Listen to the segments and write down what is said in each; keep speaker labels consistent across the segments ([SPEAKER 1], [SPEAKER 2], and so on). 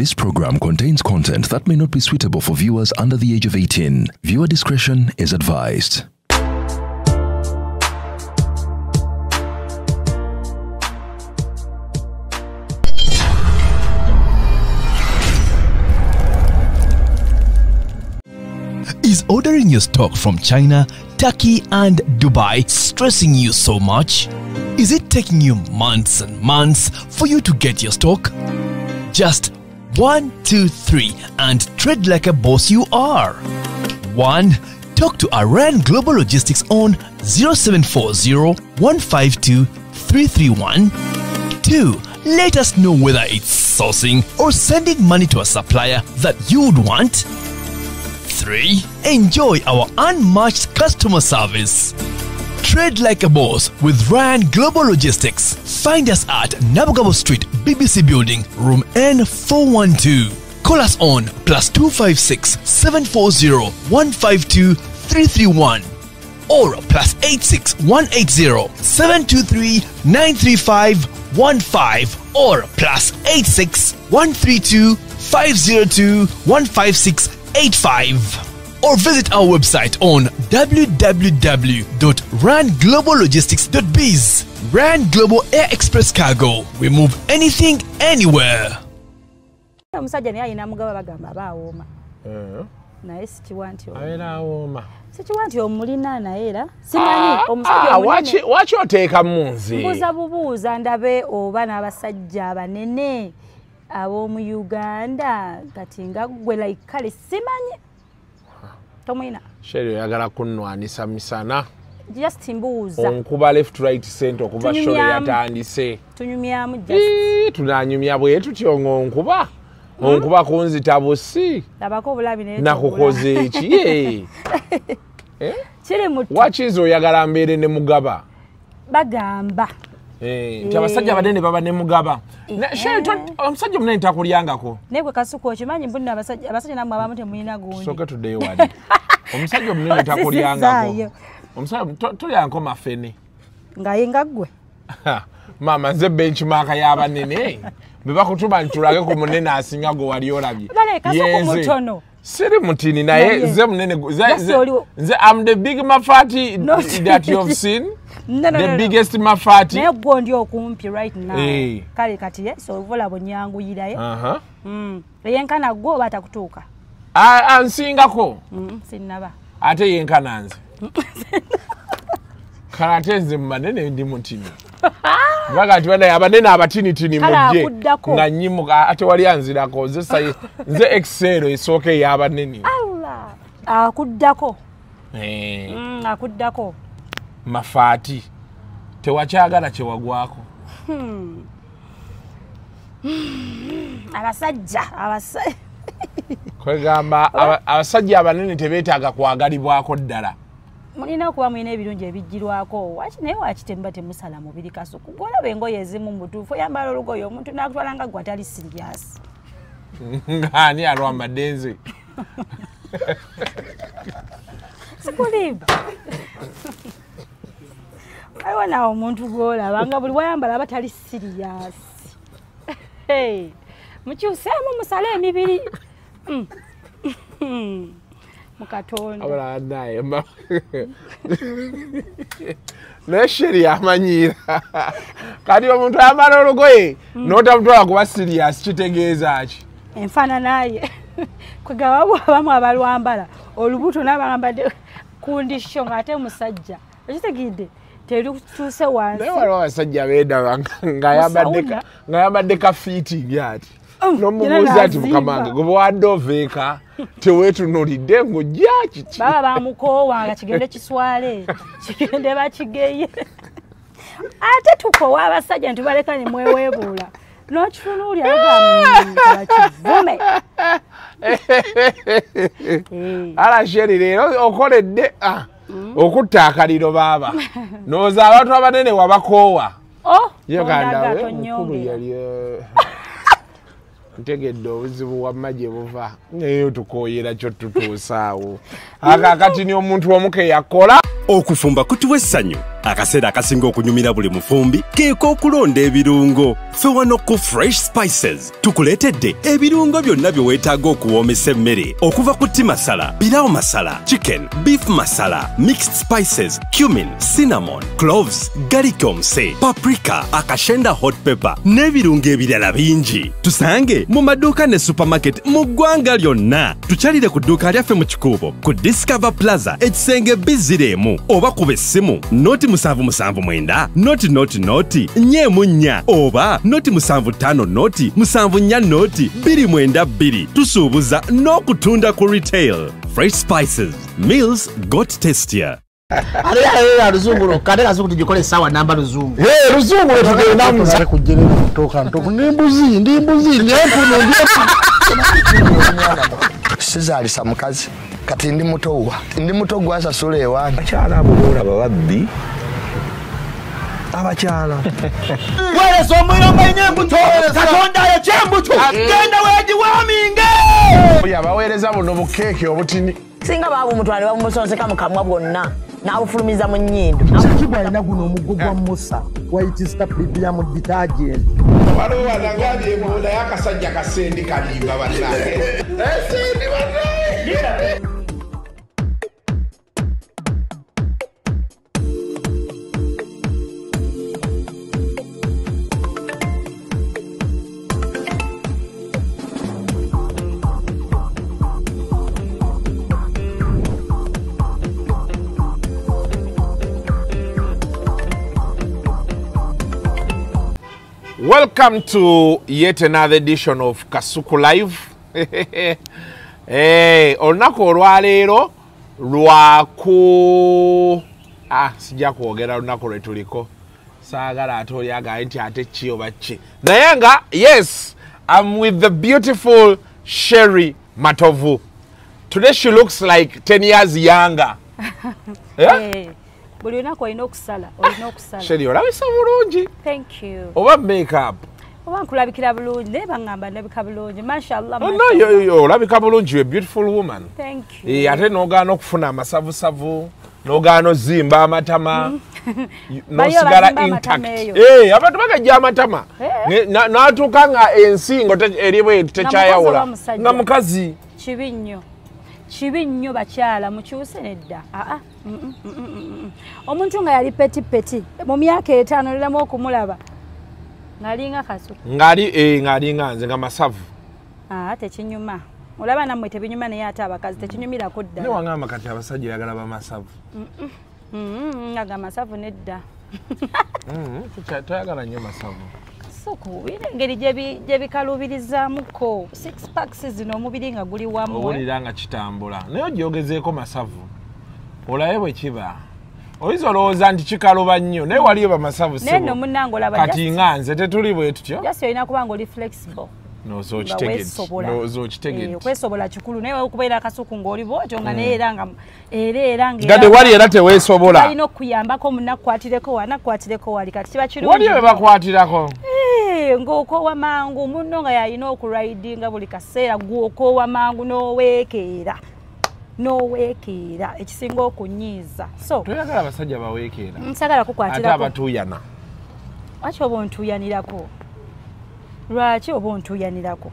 [SPEAKER 1] This program contains content that may not be suitable for viewers under the age of 18. Viewer discretion is advised.
[SPEAKER 2] Is ordering your stock from China, Turkey and Dubai stressing you so much? Is it taking you months and months for you to get your stock? Just 1, 2, 3 and trade like a boss you are. 1. Talk to Aran Global Logistics on 0740 152 331. 2. Let us know whether it's sourcing or sending money to a supplier that you would want. 3. Enjoy our unmatched customer service. Trade like a boss with Ryan Global Logistics. Find us at Nabugabo Street, BBC Building, Room N412. Call us on +256 740 152 331 or +86 180 723 935 15 or +86 132 502 156 85. Or visit our website on www.rangloballogistics.biz. Ran Global Air Express Cargo. We move anything, anywhere.
[SPEAKER 3] Omusajja naye alina mugaba bagamba aba awooma. Naye sikiwa nti
[SPEAKER 4] abeera awooma.
[SPEAKER 3] Sikiwa nti omulina naye era simanyi omusajja omunene.
[SPEAKER 4] Waki oteeka mu nze?
[SPEAKER 3] Mbuuza bubuuza ndabe oba n'abasajja abanene ab'omu Uganda kati nga ggwe like kale simanyi. Tomwina.
[SPEAKER 4] Sheri oyagala kunnwanisa misana.
[SPEAKER 3] Just mbuuza.
[SPEAKER 4] Onkuba left right center okuva shore yatandise.
[SPEAKER 3] Tunyumyamu just.
[SPEAKER 4] Tunanyumya bwe tutyo ng'onkuba. Onkuba kunzita busi.
[SPEAKER 3] Labako obulabi naye.
[SPEAKER 4] Nakukoze eki?
[SPEAKER 3] Kiri mutu.
[SPEAKER 4] Wakizo oyagala mbeere ne mugaba.
[SPEAKER 3] Bagamba.
[SPEAKER 4] Nti abasajja abanene baba ne mugaba. Sheri omusajja omunene takulyangako.
[SPEAKER 3] Naye gwe Kasuku okimanyi mbunno abasajja nammwe abamu temulina gundi.
[SPEAKER 4] Tusooke tuddeyo wali. Omusajja omunene takulyangako. Omusajja tolyanko mafene.
[SPEAKER 3] Nga ye nga ggwe.
[SPEAKER 4] Maama nze benchmark y'abanene. Bwe bakutuma ntulage ku munene asinga gwe wali olabye.
[SPEAKER 3] Kasuku mutono.
[SPEAKER 4] Siri mutini naye nze munene. Nze I'm the big mafati that you have seen.
[SPEAKER 3] No,
[SPEAKER 4] the biggest mafati.
[SPEAKER 3] Naye gwe ndi okumpi right now. Kale kati ye so ovola bonyanguyiraye. Yenkana gwe oba atakutuuka.
[SPEAKER 4] Ansingako.
[SPEAKER 3] Sinnaba.
[SPEAKER 4] Ate yenkana nze. Kale ate nze mu banene ndi mutini. Baga nti banaye abanene abatinitini mujje nga nnyimuka ate wali anzirako nze nze Excel esooka ey'abanene.
[SPEAKER 3] Allah akuddako. Akuddako.
[SPEAKER 4] Mafaati tewakyagala kyewagwako.
[SPEAKER 3] Abasajja
[SPEAKER 4] kwegamba abasajja abanene tebeetaaga kwagalibwako ddala.
[SPEAKER 3] Mulina okuba mulina ebirungi ebijjirwako naye waki temuba temusala mubiri Kasuku. Gw'olaba engoye ezimu mu butuufu oyambala olugoye omuntu n'akutwala nga gwe atali serious.
[SPEAKER 4] Ng'ani alwambadde nze?
[SPEAKER 3] Sikulimba. Waliwo naawe omuntu gw'olaba nga buli wayambala aba tali serious. Mukyuseemu musale emibiri. Mukatonda.
[SPEAKER 4] Abala naye naye Sheri amanyiira. Kati omuntu ayambala olugoye n'otamutwala kuba serious kitegeeza ki?
[SPEAKER 3] Enfaanana ye. Kwegamba abamu abalwambala olubuto n'abambadde kundisho ng'ate musajja. Okitegedde? Terutuuse wansi.
[SPEAKER 4] Naye waliwo abasajja beedaba ng'ayambadde ka fitting ati. N'omubuuza nti mukama wange gwe wadde ova eka teweetunuulidde ng'ojja kiki?
[SPEAKER 3] Baba bamukoowa nga kigende kiswale, kigende bakigeye. Ate tukoowa abasajja nti baleka ne mweweebuula. N'okitunuulira agamba kivume.
[SPEAKER 4] Ala Sheri leero okoledde okutta akaliro baaba. Ndowooza abantu abanene wabakoowa. Ye kanda mukulu yali ntegedde obuzibu wamma gye buva naye tukooyera kyo tutuusaawo. Akakati ni omuntu omu ke yakola.
[SPEAKER 5] Okufumba kutuwa essanyu Akaseera akasinga okunyumira buli mufumbi keeko okulonda ebirungo. Ffe wano ku Fresh Spices tukuleetedde ebirungo byonna bye weetaaga okuwoomesa emmere okuva ku tea masala, pilau masala, chicken, beef masala, mixed spices, cumin, cinnamon, cloves, garlic omuse, paprika, akashenda hot pepper n'ebirungo ebirala bingi. Tusange mu maduuka ne supermarket mu ggwanga lyonna. Tukyalire ku dduuka lyaffe mu Kikuubo ku Discover Plaza ekisenge B01 oba kuba essimu 077 9 0 0 4 oba 075 0 74 292. Tusuubuza n'okutunda ku retail. Fresh Spices, meals got tastier.
[SPEAKER 6] Ale luzungu kate kazungu tujikole sawa namba luzungu.
[SPEAKER 4] Eh, luzungu tugenda
[SPEAKER 6] mza kujenga kutoka ntoko ndi mbuzi ndi
[SPEAKER 7] Sizalisa mukazi kati ndi muto wa ndi muto gwasa sule wange.
[SPEAKER 8] Abakyala abo boolaba babbi abakyala
[SPEAKER 6] weereza omuliro nga embuto Katonda ayokya embuto genda weegiwaaminge.
[SPEAKER 4] Oyo abaweereza buno bukeeke obutini
[SPEAKER 9] singa baabumutwala ne babumusonseka mu kamwa bwonna n'abufulumiza mu nnyindo.
[SPEAKER 6] Kibwa alina guno omuggo gwa Musa White Star Premium detergent.
[SPEAKER 4] Waliwo wanagambye munda y'akasajja kasendi kalimba bannange. Esendi bannange. Welcome to yet another edition of Kasuku Live. Hey, olunaku olwaleero lwaku sijja kwogera lunaku lwe tuliko. Saagala ate oli agaye nti ate ki oba ki. Naye nga yes, I'm with the beautiful Sherry Matovu. Today she looks like 10 years younger. Yeah?
[SPEAKER 3] Hey. Buli lunaku olina okusala, olina okusala.
[SPEAKER 4] Sherry, olabisa bulungi.
[SPEAKER 3] Thank you.
[SPEAKER 4] Oba makeup.
[SPEAKER 3] Oba nkulabikira bulungi, naye bangamba ndabika bulungi. Mashallah.
[SPEAKER 4] Oh, no, yo, olabika bulungi, you're a beautiful woman.
[SPEAKER 3] Thank you.
[SPEAKER 4] Ate n'ogaana okufuna amasavusavu, n'ogaana ozimba amatama, n'osigala intact. Abantu bagajja amatama. N'atuuka nga ensingo eri bwe tekyayawula. Nga mukazi.
[SPEAKER 3] Kibi nnyo. Kibi nnyo bakyala mukyuse nedda. Omuntu nga yali peti peti mu myaka 5 oliramu okumulaba ng'alinga Kasuku.
[SPEAKER 4] Ng'ali ng'alinga nze nga masavu.
[SPEAKER 3] Tekinyuma. Olaba nammwe tebinyuma naye ate abakazi tekinyumirako ddala.
[SPEAKER 4] Ne wangamba kati abasajja oyagala bamasavu.
[SPEAKER 3] Nga masavu nedda.
[SPEAKER 4] Toyagala nnyo masavu.
[SPEAKER 3] Kasuku, engeri gye bikaluubirizaamuko 6 packs zino omubiri nga guli wamu.
[SPEAKER 4] Owulira nga kitambula naye ogyogezeeko masavu. Olaye bwe kiba. Oyinza olowooza nti kikaluba nnyo naye waliyo bamasavu
[SPEAKER 3] sebo. Naye nno munnange olaba
[SPEAKER 4] kati nga nze tetuli bwe tutyo.
[SPEAKER 3] Just olina kuba nga oli flexible.
[SPEAKER 4] N'okitegedde.
[SPEAKER 3] Okwesobola kikulu naye okubeera Kasuku ng'oli bw'otyo nga naye era nga era
[SPEAKER 4] nga tewali era teweesobola.
[SPEAKER 3] Balina okuyambako munnakwatireko wanakwatireko wali kati kiba kirungi.
[SPEAKER 4] Waliyo be bakwatirako.
[SPEAKER 3] Ng'okoowa mangu munno nga yalina okuridinga buli kaseera gw'okoowa mangu n'oweekeera. N'oweekeera ekisinga okunyiiza. So
[SPEAKER 4] toyagala abasajja baweekeera.
[SPEAKER 3] Nsagala kukwatirako.
[SPEAKER 4] Ate abatuuyana.
[SPEAKER 3] Lwaki oba ontuuyanirako? Lwaki oba ontuuyanirako?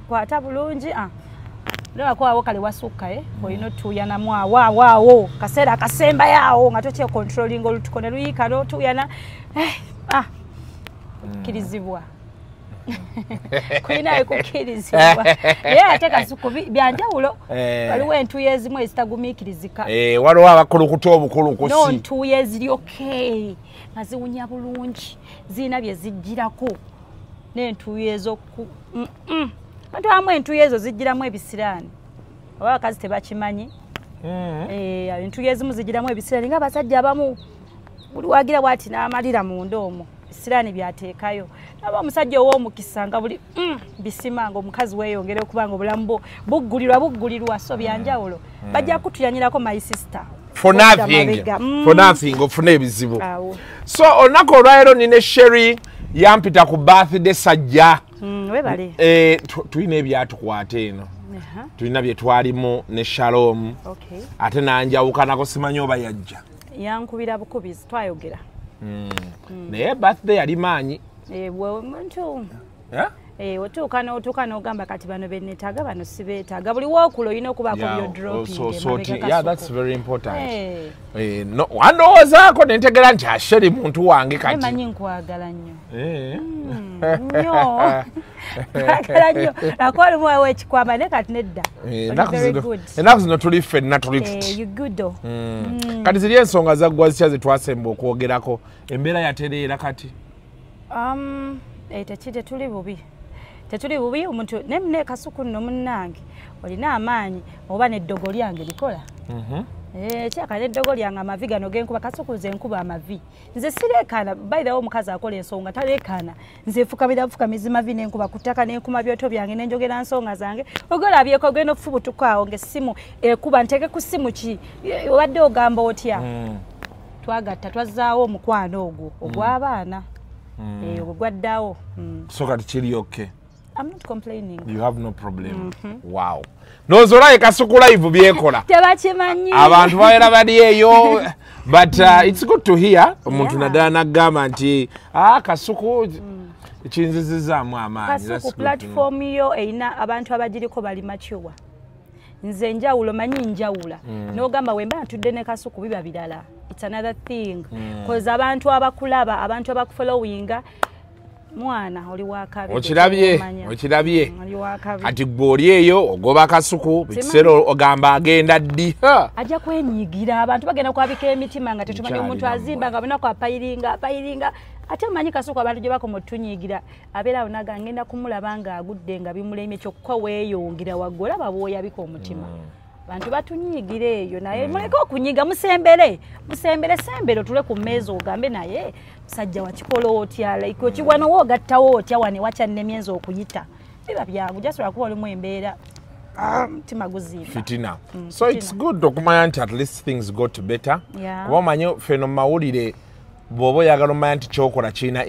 [SPEAKER 3] Kwata bulungi Lwako awo kale wasukka olina otuuyanamu awo awo awo kaseera akasembayo awo nga totya controlling olutuko ne luyiika n'otuuyana kkirizibwa. Kulina ekukkirizibwa. Naye ate Kasuku byanjawulo. Waliwo entuuyo ezimu ezitagumiikirizika.
[SPEAKER 4] Waliwo abakulukuta obukulukusi.
[SPEAKER 3] No ntuuyo eziri okay nga ziwunya bulungi zirina bye zijjirako n'entuuyo ez'oku Abantu abamu entuuyo ezo zijjiramu ebisiraani. Oba abakazi tebakimanyi. Entuuyo ezimu zijjiramu ebisiraani ng'abasajja abamu buli wagira bw'ati n'amalira munda omwo. Ebisiraani byateekayo. Naba omusajja ow'omukisa nga buli bisima nga omukazi weeyongera okuba nga obulamu bwo buggulirwa buggulirwa so byanjawulo. Bajja kutuyanyirako my sister.
[SPEAKER 4] For nothing. For nothing ofuna ebizibu. So olunaku olwaleero nina Sherry yampita ku birthday sajja.
[SPEAKER 3] Webale.
[SPEAKER 4] Tulina ebyatukwata eno. Tulina bye twalimu ne Shalom.
[SPEAKER 3] Okay.
[SPEAKER 4] Ate nanjawukanako simanyi oba yajja.
[SPEAKER 3] Yankubira bukubizi twayogera.
[SPEAKER 4] Naye birthday yali maanyi.
[SPEAKER 3] Muntu otuuka n'otuuka n'ogamba kati bano benneetaaga, bano sibeetaaga. Buli wookula olina okubaako byodropping.
[SPEAKER 4] Yeah, that's very important. No, wandowoozaako ne ntegeera nti Asheri muntu wange kati.
[SPEAKER 3] Manyi nkwagala nnyo. Nnyo. Nkwagala nnyo. Lwakuba olumu waliwo ekikwama naye kati nedda.
[SPEAKER 4] Ennaku zino tuli ffenna tuli tuti.
[SPEAKER 3] You good though.
[SPEAKER 4] Kati ziri ensonga zaggwa zitya ze twasemba okwogerako? Embeera yatereera kati?
[SPEAKER 3] Tetuli bubi. Tetuli bubi omuntu ne Kasuku nno munnange olina amaanyi oba n'eddogo lyange likola. Kyaka n'eddogo lyange amavi gano genkuba. Kasuku nze nkuba amavi. Nze sireekaana. By the way, omukazi akola ensonga taleekaana. Nze nfukamira bufukamizi mavi n'enkuba ku ttaka n'enkuma byoto byange n'enjogera nsonga zange. Ogolabyeko ogenda okufubutuka awo ng'essimu ekuba, nteeke ku ssimu ki? Obadde ogamba otya? Twagatta twazzaawo omukwano ogwo ogw'abaana. Ogwo gwaddawo.
[SPEAKER 4] So kati kiri okay?
[SPEAKER 3] I'm not complaining.
[SPEAKER 4] You have no problem. Wow. Ndowooza Kasuku Live byekola.
[SPEAKER 3] Tebakimanyi.
[SPEAKER 4] Abantu babeera bali eyo. But it's good to hear. Omuntu naddala n'agamba nti Kasuku kinzizizaamu amaanyi.
[SPEAKER 3] Kasuku platform yo erina abantu abagiriko bali mature. Nze njawulo manyi njawula. N'ogamba wemba ntudde ne Kasuku biba birala. It's another thing. Cause abantu abakulaba, abantu abakufollowinga, mwana oli wakabi.
[SPEAKER 4] Okirabye, okirabye. Kati gwe oli eyo ogoba Kasuku, ekiseera ogamba agenda ddi?
[SPEAKER 3] Ajja kwenyigira, abantu bagenda kwabika emitima nga tetumanyi omuntu azimba nga bunaku apayiringa, apayiringa. Ate omanyi Kasuku abantu gye bakoma otunyigira, abeera awo naga ngenda kumulaba ng'agudde nga bimulemye kyokka weeyongera waggulu olaba bw'oyabika omutima. Abantu batunyigira eyo naye muleke okunyiga, musembere, musembere sembere otule ku mmeeza ogambe naye musajja wakikola otya, like okiwano w'ogattawo otya wano ewakyannemye nze okuyita. Biba byangu, jasobola kuba olimu embeera mutima guzimba.
[SPEAKER 4] Fitina. So it's good okumanya nti at least things got better. Kuba omanyi ffeno mu mawulire bw'oba oyagala omanya nti kyokola kirina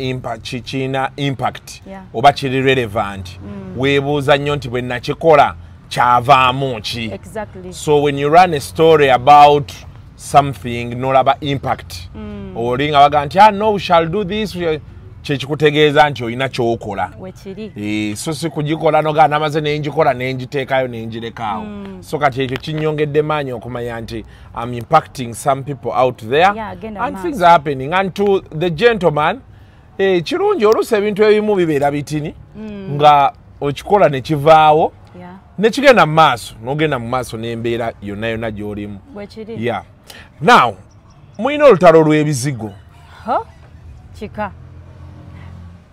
[SPEAKER 4] impact oba kiri relevant, weebuuza nnyo nti bwe nakikola kyavaamu ki?
[SPEAKER 3] Exactly.
[SPEAKER 4] So when you run a story about something nolaba impact, oli nga baga nti no, we shall do this, kyekikutegeeza nti olina kyokola. So si kugikola noga namaze nenjikola nenjiteekayo nenjirekaawo. So kati ekyo kinyongedde maanyi okumanya nti I'm impacting some people out there. And things are happening. And to the gentleman, kirungi oluusi ebintu ebimu bibeera bitini nga okikola ne kivaawo nekigenda mu maaso, n'ogenda mu maaso n'embeera yonna yonna gy'olimu. Yeah. Now, mulina olutalo lw'ebizigo.
[SPEAKER 3] Kika.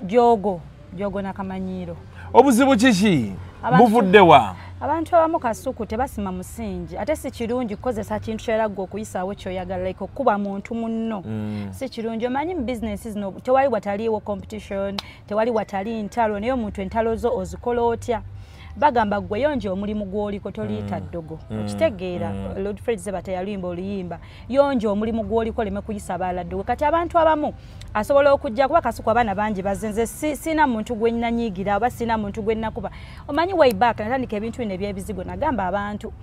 [SPEAKER 3] Jogo, jogo n'akamanyiiro.
[SPEAKER 4] Obuzibu kiki? Buvudde wa?
[SPEAKER 3] Abantu abamu Kasuku tebasima musingi. Ate si kirungi kukozesa kintu ky'oyagala okuyisaawo ky'oyagala, like okukuba muntu munno. Si kirungi. Omanyi mu bizinesi zino tewali wataliiwo competition, tewali watali ntalo, naye omuntu entalo zo ozikola otya? Bagamba gwe yonja omulimu gw'oliko toliyita ddogo. Okitegeera, Lord Fred Zebata yaluyimba oluyimba. Yonja omulimu gw'oliko leme kuyisa abalala ddogo. Kati abantu abamu asobola okujja kuba Kasuku abaana bangi bazze, nze sina muntu gwe nnanyiigira oba sina muntu gwe nnakuba. Omanyi way back natandika ebintu bino eby'ebizigo nagamba abantu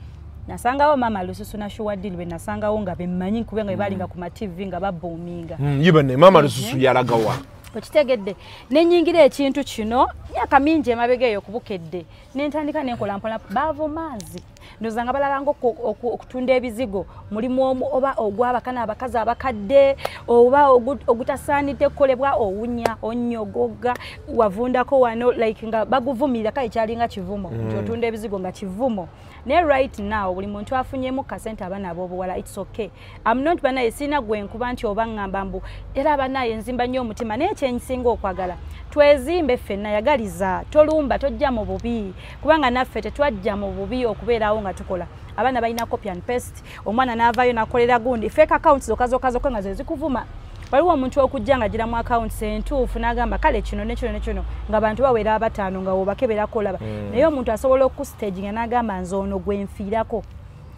[SPEAKER 3] nasangawo Mama Lususu na Sure Deal be nasangawo nga bemmanyi kubanga be balinga ku ma TV nga babuuminga.
[SPEAKER 4] Yibane Mama Lususu yalagawa.
[SPEAKER 3] Okitegedde nenyingira ekintu kino myaka mingi emabega eyo kubukedde nentandika nenkola mpola bavumanzi ndowooza nga balala okutunda ebizigo mulimu omu oba ogw'abakana abakazi abakadde oba ogutasaanidde kukolebwa owunya onnyogoga wavundako wano like nga baguvumirira kale kyalinga kivumo nti otunda ebizigo nga kivumo. Naye right now buli muntu afunyemu kasente abaana ab'obuwala, it's okay. I'm not banaye sirina gwe nkuba nti oba ŋŋamba mbu era abanaye nzimba nnyo omutima, naye kyensinga okwagala twezimbe ffenna, yagaliza tolumba tojja mu bubi, kubanga naffe tetwajja mu bubi okubeerawo nga tukola. Abaana balina copy and paste, omwana n'avaayo n'akolera gundi fake accounts zokka zokka zokka nga ze zikuvuma. Waliwo omuntu okujja nga agira mu accounts entuufu n'agamba kale kino ne kino ne kino nga bantu bawera abataano nga wobakeberako olaba. Naye omuntu asobola okustaginga n'agamba nze ono gwe nfiirako.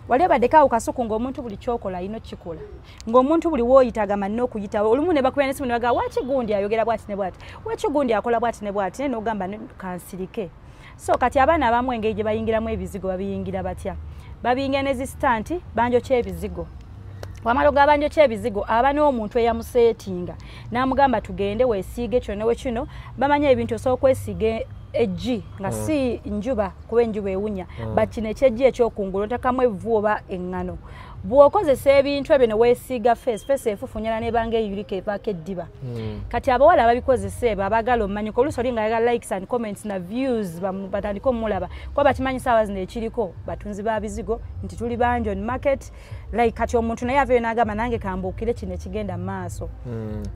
[SPEAKER 3] Wali obaddeko awo Kasuku ng'omuntu buli ky'okola alina okukikola, ng'omuntu buli w'oyita agamba nina okuyitawo. Olumu ne bakubira n'essimu ne bagamba waki gundi ayogera bw'ati ne bw'ati, waki gundi akola bw'ati ne bw'ati, naye n'ogamba kansirike. So kati abaana abamu engeri gye bayingiramu ebizigo babiyingira batya? Babiyingira ne zi stunt, banjokya ebizigo. Bwamala ogaba njokya ebizigo, aba n'omuntu eyamuseetinga n'amugamba tugende weesiige kino ne kino. Bamanya ebintu osobola okwesiiga eggi nga si njuba, kuba enjuba ewunya, but kino ekyeggi ekyokungulu otakamu evvu oba eŋŋano. Bw'okozesa ebintu ebyo ne weesiiga face efufunyala nebanga eyulika evaako eddiba. Kati abawala ababikozesa ebyo abaagala omumanyiko, oluusi oli nga ayagala likes and comments na views, batandike omulaba, kuba bakimanyi saawa zino ekiriko batunzi ba bizigo nti tuli bangi on market. Like kati omuntu naye aveeyo n'agamba nange kambuukire kino ekigenda mu maaso.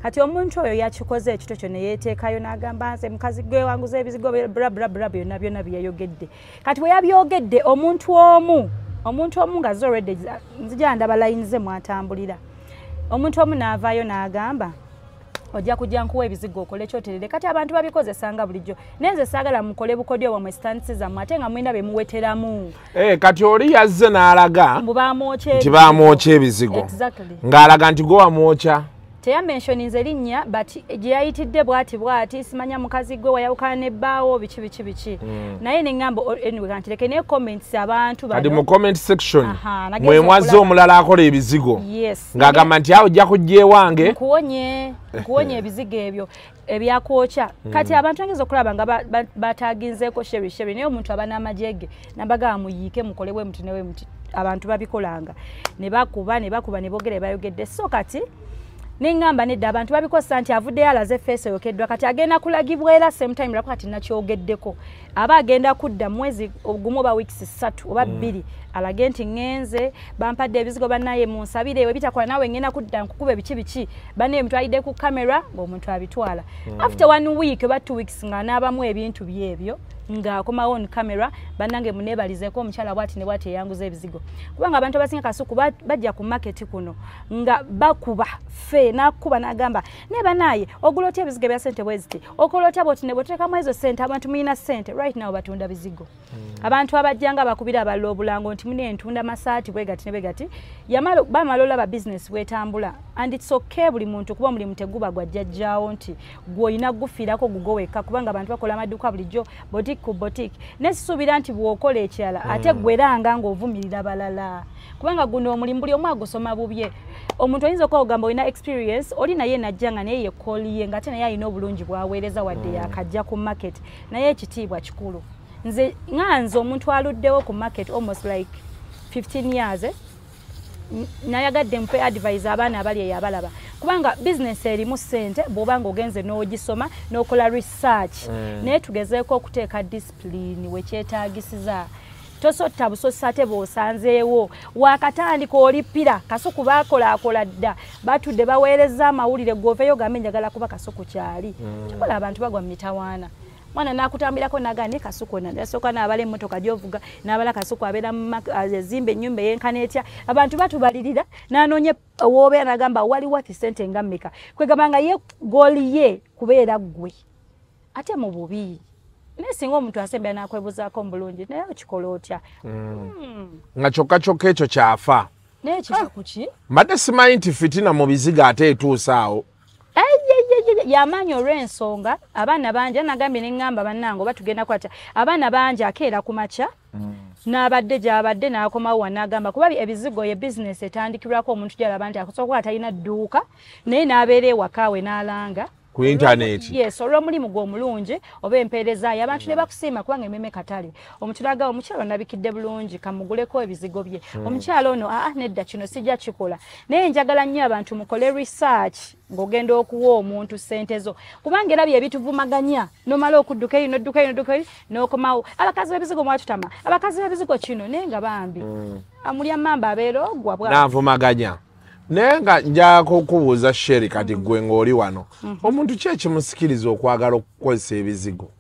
[SPEAKER 3] Kati omuntu oyo yakikoze ekito kyo ne yeeteekayo n'agamba nze mukazi gwe wanguza ebizigo bla bla bla, byonna byonna bye yayogedde. Kati bwe yabyogedde, omuntu omu nga already nzija ndaba line ze mwatambulira, omuntu omu n'avaayo n'agamba ojja kujja nkuwa ebizigo okole kyoterere. Kati abantu babikozesanga bulijjo, naye nze saagala mukole bukodyo bwammwe, stunts zammwe, ate nga mulina be muweteramu.
[SPEAKER 4] Kati oli yazze n'alaga
[SPEAKER 3] mbu bamwokya
[SPEAKER 4] nti bamwokya ebizigo.
[SPEAKER 3] Exactly.
[SPEAKER 4] Ng'alaga nti gwe wamwokya.
[SPEAKER 3] Teyamentioninze erinnya, but gye yayitidde bw'ati bw'ati, simanya mukazi gwe wayawukana n'ebbaawo biki biki biki. Naye ne ŋŋamba anyway kantireke, naye comments abantu
[SPEAKER 4] Kati
[SPEAKER 3] bano
[SPEAKER 4] mu comment section
[SPEAKER 3] Aha, nageza
[SPEAKER 4] mwe mwazze
[SPEAKER 3] okulaba.
[SPEAKER 4] omulala akola ebizigo
[SPEAKER 3] Yes.
[SPEAKER 4] ng'agamba nti awo ojja kujja ewange
[SPEAKER 3] nkuwonye ebizigo ebyo ebyakwokya. Kati abantu bageza okulaba nga bataginzeeko Sherry Sherry, naye omuntu aba n'amagye ge nabagamba muyiike mukole bwe muti ne bwe muti. Abantu babikolanga ne bakuba ne bakuba ne boogera bayogedde. So kati neŋŋamba nedda, abantu babikosa nti avuddeyo alaze face eyokeddwa, kati agenda kulagibwa era same time lwako. Kati nakyogeddeko, aba agenda kudda mwezi gumu oba weeks 3 oba 2 alage nti ŋŋenze bampadde ebizigo, bannaye munsabire, we bitakola naawe ŋŋenda kudda nkukube biki biki, bannaye mutwalidde ku kamera ng'omuntu abitwala. After one week oba 2 weeks ng'anaabamu ebintu byebyo ng'akomawo on camera, bannange muneebalizeeko omukyala bwati ne bwati eyanguza ebizigo. Kubanga abantu abasinga Kasuku bajja ku market kuno nga bakuba ffe n'akuba n'agamba naye bannaaye ogula otya ebizigo ebya ssente bwe ziti, okola otya bwoti ne bw'oteekamu ezo ssente, abantu mulina ssente. Right now batunda bizigo. Abantu abajja nga bakubira abalala obulango nti mune ntunda masaati bwe gati ne bwe gati, yamala bamala olaba business bwetambula. And it's okay buli muntu, kuba mulimu teguba gwa jjajjaawo nti gw'olina gufiirako gugo wekka, kubanga abantu bakola amaduuka bulijjo, boutique ku boutique. Nesisuubira nti bw'okola ekirala ate gweranga ng'ovumirira balala, kubanga guno omulimu buli omu agusoma bubye. Omuntu oyinza okuba ogamba olina experience, oli naye najja nga naye yekooliye, ng'ate naye alina obulungi bw'aweereza wadde yakajja ku market, naye ekitiibwa kikulu. Nze nga nze omuntu aluddewo ku market almost like 15 years, nayagadde mpe advise abaana abali eyo abalaba, kubanga bizinesi erimu ssente bw'oba ng'ogenze n'ogisoma n'okola research, naye tugezeeko okuteeka discipline wekyetaagisiza. Tosotta busosi ate bw'osanzeewo wakatandika olipira. Kasuku baakolaakola dda, batudde baweereza amawulire, gwoveeyo ogambe njagala kuba Kasuku kyali. Kikola abantu bagwa mu mitawaana. Mwana n'akutambirako n'agamba naye Kasuku ono yasooka n'abala emmotoka gy'ovuga, n'abala Kasuku abeera ezimba ennyumba eyenkana etya, abantu batubalirira, n'anoonya w'obeera n'agamba wali wati ssente nga mmeka, kwegamba nga ye goal ye kubeera ggwe ate mu bubi. Naye singa omuntu asembera n'akwebuzaako mu bulungi, naye okikola otya?
[SPEAKER 4] Nga kyokka kyokka ekyo kyafa.
[SPEAKER 3] Naye kiva ku ki?
[SPEAKER 4] Mbadde simanyi nti fitina mu bizigo ate etuusa awo.
[SPEAKER 3] Yamaanyi olw'ensonga abaana bangi anagambye neŋŋamba bannange oba tugenda kwata abaana bangi akeera ku makya n'abadde gy'abadde n'akomawo wanaagamba, kuba ebizigo ye bizinesi etandikirwako omuntu gy'alaba nti asobola kuba talina dduuka, naye n'abeera ewaka we n'alanga
[SPEAKER 4] ku intaneti.
[SPEAKER 3] Yes, olw'omulimu gwe omulungi oba empeereza ye abantu ne bakusiima, kubanga ememe katale. Omuntu n'agamba omukyala onabikidde bulungi, kamuguleko ebizigo bye. Omukyala ono aa nedda kino sijja kikola. Naye njagala nnyo abantu mukole research ng'ogenda okuwa omuntu ssente zo, kubanga era bye bituvumaganya, n'omala okudduka eri n'odduka eri n'odduka eri n'okomawo, abakazi b'ebizigo mwatutama, abakazi b'ebizigo kino, naye nga bambi amulya mamba abeera ogwa bwa
[SPEAKER 4] N'avumaganya. Naye nga njagala kukubuuza Sherry, kati ggwe ng'oli wano, omuntu ki ekimusikiriza okwagala okukozesa ebizigo?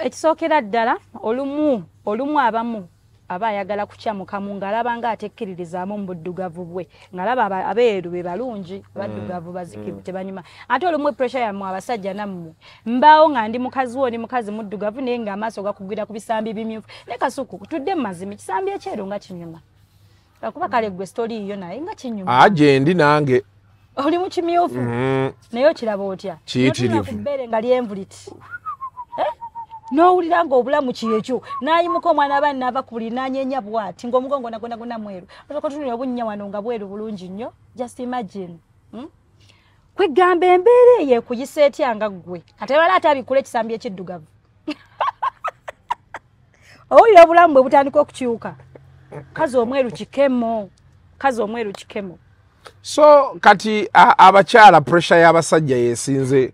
[SPEAKER 3] Ekisookera ddala, olumu abamu aba ayagala kukyamukamu ng'alaba nga atekkiririzaamu mu buddugavu bwe, ng'alaba abeeru be balungi, abaddugavu bazikivu tebanyuma. Ate olumu pressure yammwe abasajja nammwe, mbaawo nga ndi mukazi wo, ndi mukazi muddugavu, naye ng'amaaso gakugwira ku bisambi bimyufu. Naye Kasuku, tudde mu mazima, ekisambi ekyeru nga kinyuma. Kuba kale gwe story yo naye nga kinyuma.
[SPEAKER 4] Gye ndi nange.
[SPEAKER 3] Oli mu kimyufu? Naye okiraba otya?
[SPEAKER 4] Kiyitirivu.
[SPEAKER 3] N'otunula ku bbeere nga lyenvuliti. N'owulira ng'obulamu kyekyo n'ayimuka omwana aba naava ku buli n'anyeenya bw'ati ng'omugongo nagona gona mweru osooka otunuulira obunnya wano nga bweru bulungi nnyo. Just imagine. Kwegamba embeera eyo ekuyisa etya nga ggwe kati bala ate abikula ekisambi ekiddugavu. Owulira obulamu bwe butandika okukyuka. Kazi omweru kikemo, kazi omweru kikemo.
[SPEAKER 4] So kati abakyala pressure y'abasajja yesinze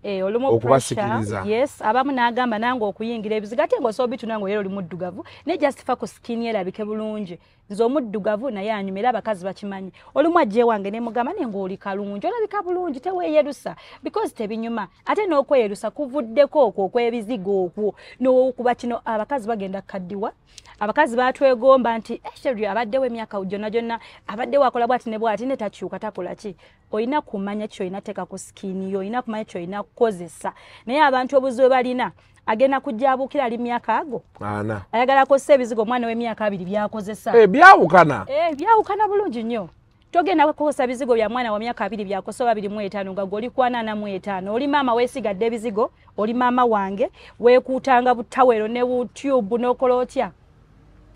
[SPEAKER 4] okubasikiriza.
[SPEAKER 3] Yes, abamu n'agamba nange okuyingira ebizigo ate ng'osobola bituna ng'oyera oli muddugavu naye just fa ku skin erabike bulungi. Nze omuddugavu naye anyumira abakazi bakimanyi. Olumu ajja ewange ne mugamba naye ng'oli kalungi, olabika bulungi teweeyerusa because tebinyuma. Ate n'okweyerusa kuvuddeko okwo okw'ebizigo okwo n'okuba kino abakazi bagenda kukaddiwa. Abakazi batwegomba nti Sherry abaddewo emyaka gyonna gyonna abaddewo akola bw'ati ne bw'ati ne takyuka takola ki. Olina kumanya ky'olina teeka ku skin yo, olina kumanya ky'olina kukozesa. Naye abantu obuzibu balina agenda kujja abuukira ali myaka ago
[SPEAKER 4] ana
[SPEAKER 3] ayagala akozesa ebizigo omwana w'emyaka 2 by'akozesa.
[SPEAKER 4] Byawukana.
[SPEAKER 3] Byawukana bulungi nnyo. Togenda kukozesa bizigo bya mwana wa myaka 2 by'akozesa oba 25 nga gw'oli ku 45. Oli maama weesigadde ebizigo, oli maama wange weekuutanga butawero ne butube n'okola otya.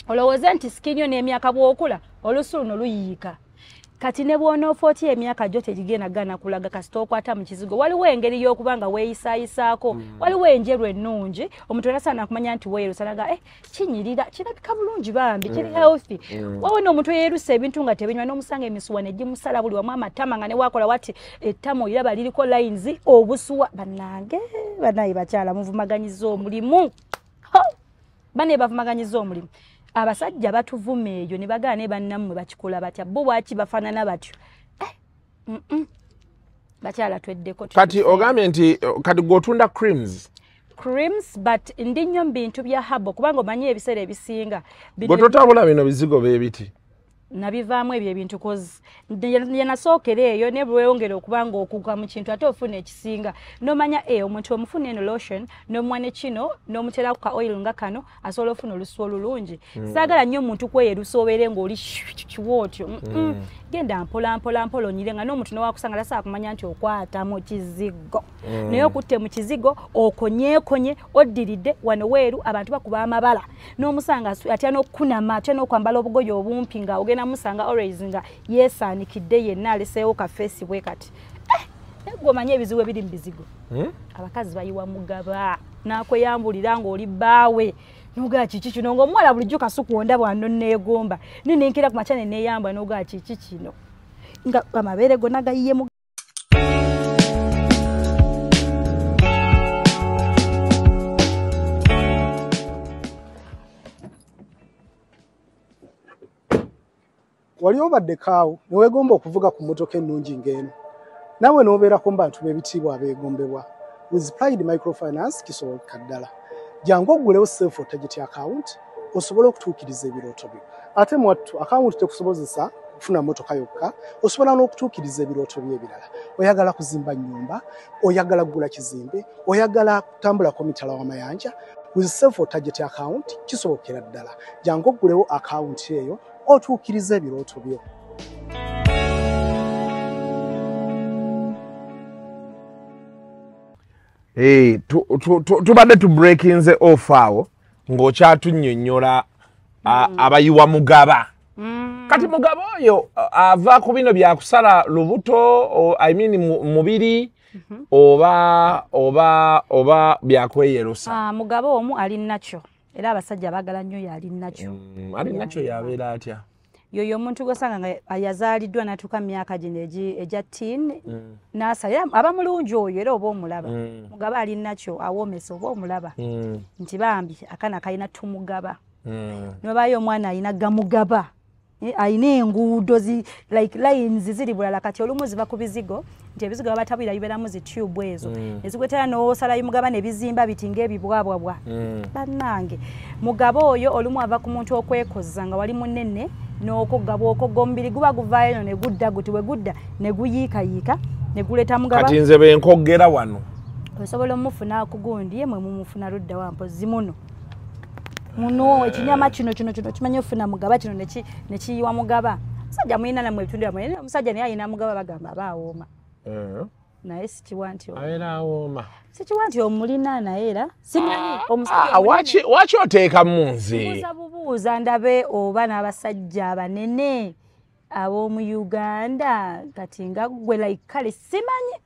[SPEAKER 3] Olowooza nti skin yo n'emyaka bw'okula olusu luno luyiika. Kati ne bw'onoofa otya emyaka gyo tegigenda gana kulaga kasita okwata mu kizigo. Waliwo engeri y'okuba nga weeyisaayisaako, waliwo enjeru ennungi omuntu era asaana kumanya nti weeyerusa naga kinyirira kirabika bulungi bambi kiri healthy. Waliwo n'omuntu eyeerusa ebintu nga tebinywa n'omusanga emisuwa ne gimusala buli wamu amatama nga ne waakola wati ettama oliraba liriko lines obusuwa. Bannange bannaye bakyala muvumaganyiza omulimu. Bannaye bavumaganyiza omulimu. Abasajja batuvuma eyo ne bagala ne bannammwe bakikola batya bo bwaki bafaanana batyo. Bakyala tweddeko.
[SPEAKER 4] Kati ogambye nti kati gw'otunda creams.
[SPEAKER 3] Creams but ndi nnyo mu bintu bya habo kubanga omanyi ebiseera ebisinga.
[SPEAKER 4] Gwe totabula bino bizigo b'ebiti.
[SPEAKER 3] Nabivaamu ebyo ebintu cause nasookera eyo ne bweyongera okuba nga okuga mu kintu ate ofuna ekisinga n'omanya omuntu omufuna eno lotion n'omuwa ne kino n'omuteera ku ka oil nga kano asobola ofuna olusu olulungi. Saagala nnyo omuntu kweyerusa obeere ng'oli kiwootyo. Genda mpola mpola mpola onyire nga n'omuntu n'owakusanga tasobola kumanya nti okwata mu kizigo. Naye okutte mu kizigo okonyeekonye oddiridde wano weeru abantu bakuba amabala n'omusanga atya n'okunama atya n'okwambala obugoye obumpi nga ogenda musanga always nga yeesaanikidde yenna aleseewo kafeesi bwe kati. Naye gwe omanyi ebizibu ebiri mu bizigo. Abakazi bayiwa mugaba n'akweyambulira ng'oli bbaawe n'ogaa kiki kino ng'omuwala bulijjo kasuku wano neegomba ninenkera ku makya ne neeyamba n'ogaa kiki kino nga amabeere gonna gayiye mu.
[SPEAKER 10] Wali obadde kaawo ne weegomba okuvuga ku mmotoka ennungi ng'eno naawe n'obeerako mu bantu b'ebitiibwa abeegombebwa. With Pride Microfinance kisoboka ddala. Jangu oggulewo Save for Target account osobole okutuukiriza ebirooto byo. Ate mwattu akawunti tekusobozesa kufuna mmotoka yokka, osobola n'okutuukiriza ebirooto byo ebirala. Oyagala kuzimba nnyumba, oyagala kugula kizimbe, oyagala kutambulako mitala w'amayanja. With Save for Target account kisobokera ddala. Jangu oggulewo akawunti eyo otuukiriza ebirooto byo.
[SPEAKER 4] Tubadde tu breakinze off awo ng'okyatunnyonnyola abayiwa mugaba. Kati mugaba oyo ava ku bino byakusala lubuto, I mean mubiri oba oba oba byakweyerusa.
[SPEAKER 3] Mugaba omu ali nakyo era abasajja baagala nnyo yali nakyo.
[SPEAKER 4] Ali nakyo yabeera atya?
[SPEAKER 3] Yoyo omuntu gw'osanga nga yazaaliddwa n'atuuka mu myaka gino egya teen n'asala aba mulungi oyo era oba omulaba. Mugaba ali nakyo awoomesa oba omulaba nti bambi akaana kalina tumugaba. Nobaayo omwana alina gamugaba. Alina enguudo like lines ziri bulala kati olumu ziva ku bizigo nti ebizigo babatabulira bibeeramu zi tube ezo ezigwetera n'osalayo mugaba ne bizimba biti ng'ebibwabwabwa. Bannange mugaba oyo olumu ava ku muntu okwekoza nga wali munene n'okogga bw'okogga omubiri guba guvaayo eno ne gudda guti we gudda ne guyiikayiika ne guleeta mugaba.
[SPEAKER 4] Kati nze bwe nkoggera wano
[SPEAKER 3] osobola omufuna ku gundi ye mwe mumufuna ludda wa mpozzi muno muno ekinyama kino kino kino kimanyi ofuna mugaba kino nekiyiwa mugaba. Musajja mulina nammwe ebitundu byammwe, omusajja naye alina mugaba bagamba aba awooma. Naye sikiwa nti
[SPEAKER 4] abeera awooma.
[SPEAKER 3] Sikiwa nti omulina naye era simanyi omusajja.
[SPEAKER 4] Waki oteeka mu nze?
[SPEAKER 3] Mbuuza bubuuza ndabe oba n'abasajja abanene ab'omu Uganda kati nga ggwe like kale simanyi.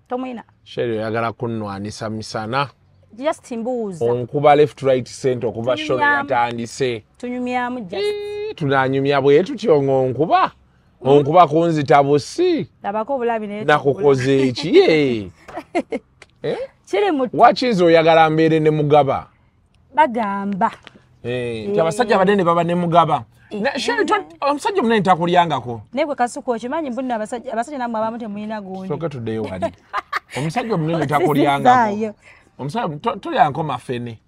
[SPEAKER 3] Tomwina.
[SPEAKER 4] Sherry oyagala kunnwanisa misana.
[SPEAKER 3] Just mbuuza.
[SPEAKER 4] Onkuba left right center okuva show yatandise.
[SPEAKER 3] Tunyumyamu just.
[SPEAKER 4] Tunanyumya bwe tutyo ng'onkuba. Onkuba kunzita busi.
[SPEAKER 3] Labako obulabi naye.
[SPEAKER 4] Nakukoze eki ye.
[SPEAKER 3] Kiri mu
[SPEAKER 4] wakizo oyagala mbeere ne mugaba.
[SPEAKER 3] Bagamba.
[SPEAKER 4] Nti abasajja abanene baba ne mugaba. Sherry omusajja omunene takulyangako.
[SPEAKER 3] Naye gwe Kasuku okimanyi mbunno abasajja nammwe abamu temulina gundi.
[SPEAKER 4] Sooka tuddeyo wali. Omusajja omunene takulyangako. Omusajja tolyanko mafene.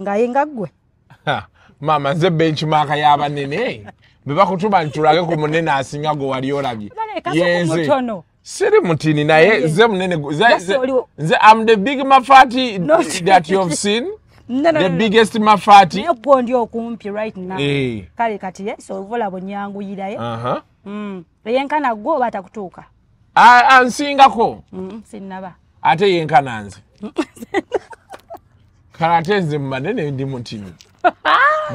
[SPEAKER 3] Nga ye nga ggwe.
[SPEAKER 4] Maama nze benchmark y'abanene. Bwe bakutuma ntulage ku munene asinga gwe wali olabye. Yenze. Siri mutini naye nze munene. Nze I'm the big mafati that you have seen.
[SPEAKER 3] No,
[SPEAKER 4] the biggest mafati.
[SPEAKER 3] Naye gwe ndi okumpi right now. Kale kati ye so ovola bonyanguyiraye. Yenkana gwe oba atakutuuka.
[SPEAKER 4] Ansingako.
[SPEAKER 3] Sinnaba.
[SPEAKER 4] Ate yenkana nze. Kale ate nze mu banene ndi mutini.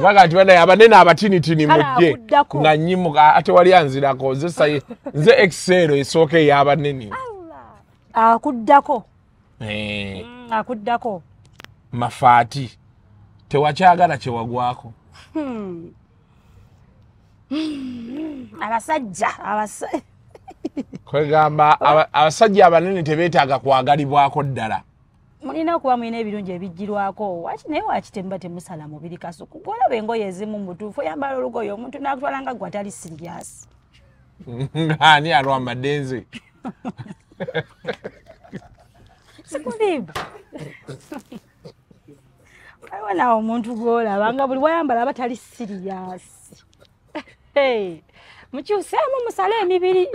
[SPEAKER 4] Baga nti banaye abanene abatinitini mujje nga nnyimuka ate wali anzirako nze sayi nze Excel esooka ey'abanene.
[SPEAKER 3] Akuddako. Akuddako.
[SPEAKER 4] Mafaati tewakyagala kye wagwako.
[SPEAKER 3] Abasajja
[SPEAKER 4] kwegamba abasajja abanene tebeetaaga kwagalibwako ddala.
[SPEAKER 3] Mulina okuba mulina ebirungi ebijjirwako naye waki temuba temusala mubiri Kasuku. Gw'olaba engoye ezimu mu butuufu oyambala olugoye omuntu n'akutwala nga gwe atali siriyasi.
[SPEAKER 4] Ani alwambadde nze?
[SPEAKER 3] Sikulimba. Waliwo naawe omuntu gw'olaba nga buli wayambala aba tali siriyasi. Mukyuseemu musale emibiri.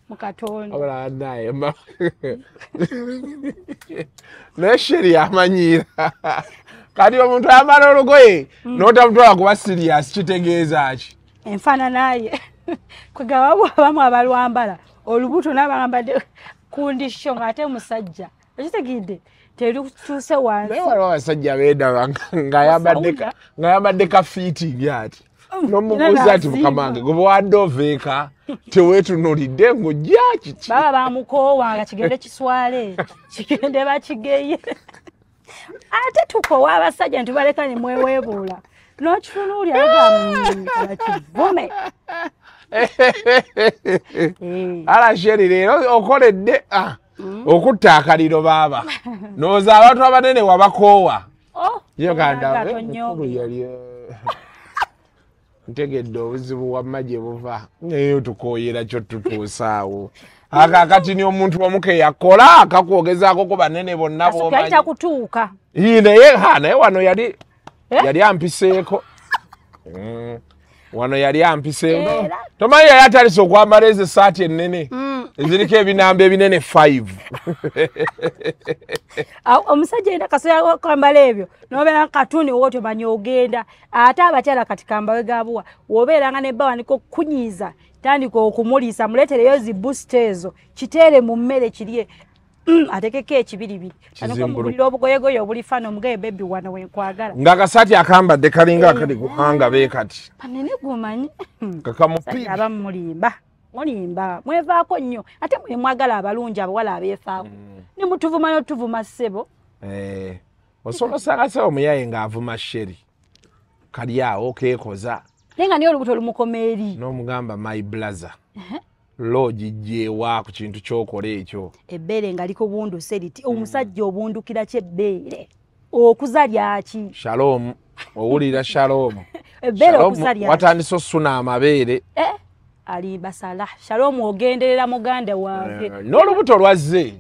[SPEAKER 3] Mukatonda.
[SPEAKER 4] Wabula naye naye Sherry amanyiira. Kati omuntu ayambala olugoye n'otamutwala kuba siriyasi kitegeeza ki?
[SPEAKER 3] Enfaanana ye. Kwegamba abamu abalwambala olubuto n'abambadde kundisho ng'ate musajja. Okitegedde terutuuse wansi.
[SPEAKER 4] Naye waliwo abasajja beedaba ng'ayambadde ka fiitingi ati. N'omubuuza nti mukama wange gwe wadde oveeka teweetunuulidde ng'ojja kiki?
[SPEAKER 3] Baba bamukoowa nga kigende kiswale kigende bakigeye. Ate tukoowa abasajja nti baleka ne mweweebuula. N'okitunuulira bakivume.
[SPEAKER 4] Ala Sherry leero okoledde okutta akaliro baaba. Ndowooza abantu abanene wabakoowa. Yo kandabe mukulu yali ntegedde obuzibu wamma gye buva naye tukooyera kyo tutuusaawo. Akakati ni omuntu omu ke yakola akakwogezaako ku banene bonna b'omanyi.
[SPEAKER 3] Kutuuka.
[SPEAKER 4] Naye wano yali ampiseeko. Wano yali ampiseeko. Tomanyi yali atandise okwambala ezo essaati ennene eziriko ebinamba ebinene 5.
[SPEAKER 3] Omusajja yena kasobola kwambala ebyo n'obeera katuni wotyo omanyi ogenda. Ate abakyala kati kambawe gabuwa w'obeeranga ne bba waniko kunyiiza tandika okumuliisa muleetereyo zi boost ezo kiteere mu mmere kirye atekeko ekibiribiri anomugulira obugoyegoye obulifaana omugaye bebi wano wenkwagala.
[SPEAKER 4] Ng'akasaati akambadde kalinga akali kuhanga be kati.
[SPEAKER 3] Panene gw'omanyi.
[SPEAKER 4] Kakamupiira.
[SPEAKER 3] Abamu mulimba. Mulimba mwevaako nnyo ate mwe mwagala abalungi abawala abeefaako. Ne mutuvuma n'otuvuma ssebo.
[SPEAKER 4] Osobola osanga ssebo omuyaye ng'avuma Sherry. Kali awo keekoza.
[SPEAKER 3] Naye nga niye olubuto olumukoma eri.
[SPEAKER 4] N'omugamba my brother. Loogi gyewa ku kintu ky'okola ekyo.
[SPEAKER 3] Ebbeere nga likubunduse liti omusajja obundukira ki ebbeere? Okuza lyaki?
[SPEAKER 4] Shalom, owulira Shalom.
[SPEAKER 3] Ebbeere okuza lyaki?
[SPEAKER 4] Watandise osuna amabeere.
[SPEAKER 3] Alimba Salah. Shalom ogenderera muganda wange.
[SPEAKER 4] N'olubuto lwazze.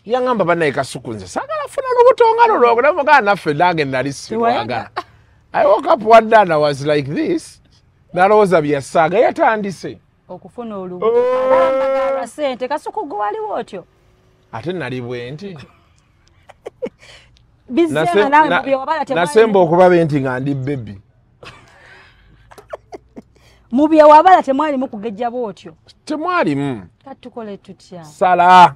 [SPEAKER 4] Yangamba bannaye Kasuku nze saagala funa lubuto nga lulwo namugamba naffe nange nali sirwagala. I woke up one day and I was like this. Nalowooza byasaaga yatandise.
[SPEAKER 3] Okufuna olubuto. Alamba sente Kasuku gwe waliwo otyo.
[SPEAKER 4] Ate nali bwe nti.
[SPEAKER 3] Nasemba
[SPEAKER 4] okuba bwe nti nga ndi baby.
[SPEAKER 3] Mu bye wabala temwalimu kugejja bw'otyo.
[SPEAKER 4] Temwalimu.
[SPEAKER 3] Kati tukole tutya?
[SPEAKER 4] Sala.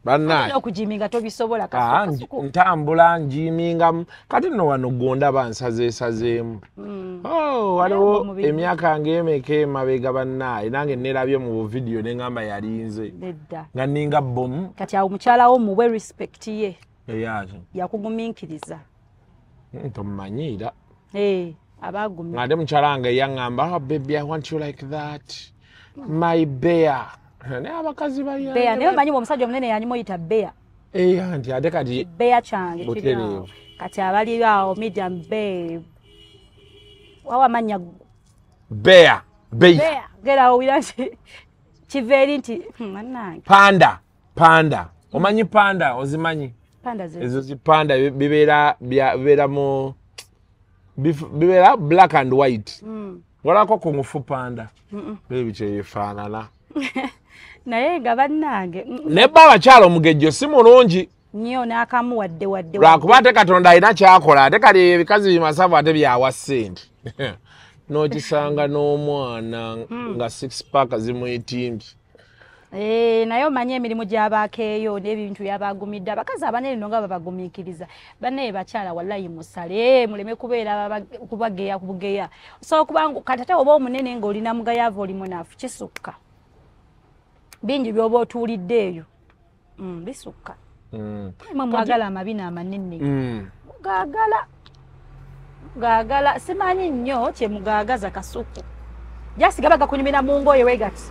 [SPEAKER 4] Bannange.
[SPEAKER 3] Okujiminga tobisobola kasuku.
[SPEAKER 4] Ntambula njimingamu. Kati nno wano gonda bansazeesazeemu. Oh, waliwo emyaka ng'emeka emabega bannaaye nange nerabye mu buvidiyo ne ngamba yalinze.
[SPEAKER 3] Nedda.
[SPEAKER 4] Nga nninga bbomu.
[SPEAKER 3] Kati awo mukyala wo muwe respect ye.
[SPEAKER 4] Eyaaki.
[SPEAKER 3] Yakugumiikiriza.
[SPEAKER 4] Tomumanyiira.
[SPEAKER 3] Abagumye.
[SPEAKER 4] Ate mukyala wange yaŋŋamba, oh baby, I want you like that. My bear. Naye abakazi bali
[SPEAKER 3] bear, naye omanyi omusajja omunene yanyimuyita bear.
[SPEAKER 4] Anti ate kati
[SPEAKER 3] bear kyange kiri awo. Kati abali awo medium babe. Wawa amannya
[SPEAKER 4] bear, bear.
[SPEAKER 3] Gera owulira nti kiva eri nti bannange.
[SPEAKER 4] Panda, panda. Omanyi panda, ozimanyi?
[SPEAKER 3] Panda ze.
[SPEAKER 4] Ezo zipanda bibeera bibeera mu bibeera black and white. Walako kung fu panda. Baby kyefaanana.
[SPEAKER 3] Naye nga bannange.
[SPEAKER 4] Ne bba abakyala omugejjo si mulungi.
[SPEAKER 3] Nnyo n'akamu wadde wadde.
[SPEAKER 4] Lwakuba ate Katonda alina ky'akola ate kali ebikazi bimasavu ate byawa ssente. N'okisanga n'omwana nga 6 pack zimuyitimbye.
[SPEAKER 3] Naye omanyi emirimu gy'abaako n'ebintu by'abagumidde. Abakazi abanene nno nga babagumiikiriza. Bannaye bakyala wallayi musale muleme kubeera kubageya kubugeya. Osobola okuba kati ate oba omunene ng'olina mugayaavu oli munafu kisukka. Bingi by'oba otuulidde eyo. Bisukka. Mwe mwagala amabina amanene. Mugaagala. Mugaagala simanyi nnyo kye mugaagaza kasuku. Jasi gaba gakunyumira mu ngoye we gati.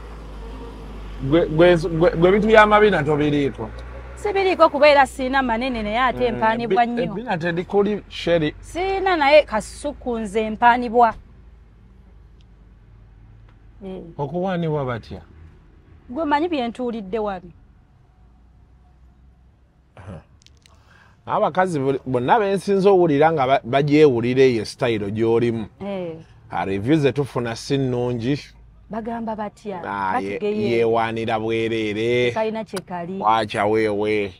[SPEAKER 4] Gwe bintu by'amabina tobiriiko.
[SPEAKER 3] Sibiriiko kubeera siina manene naye ate empaanibwa nnyo.
[SPEAKER 4] Ebbina terikuli Sherry.
[SPEAKER 3] Siina naye kasuku nze empaanibwa.
[SPEAKER 4] Okuwaanibwa batya?
[SPEAKER 3] Gwe manyi bye ntuulidde wano.
[SPEAKER 4] Abakazi bonna bensinza owulira nga bagyewulira eyo sitayiro gy'olimu. Review ze tufuna si nnungi.
[SPEAKER 3] Bagamba batya?
[SPEAKER 4] Yeewaanira bwereere.
[SPEAKER 3] Kalina kye kali.
[SPEAKER 4] Wacha weewe.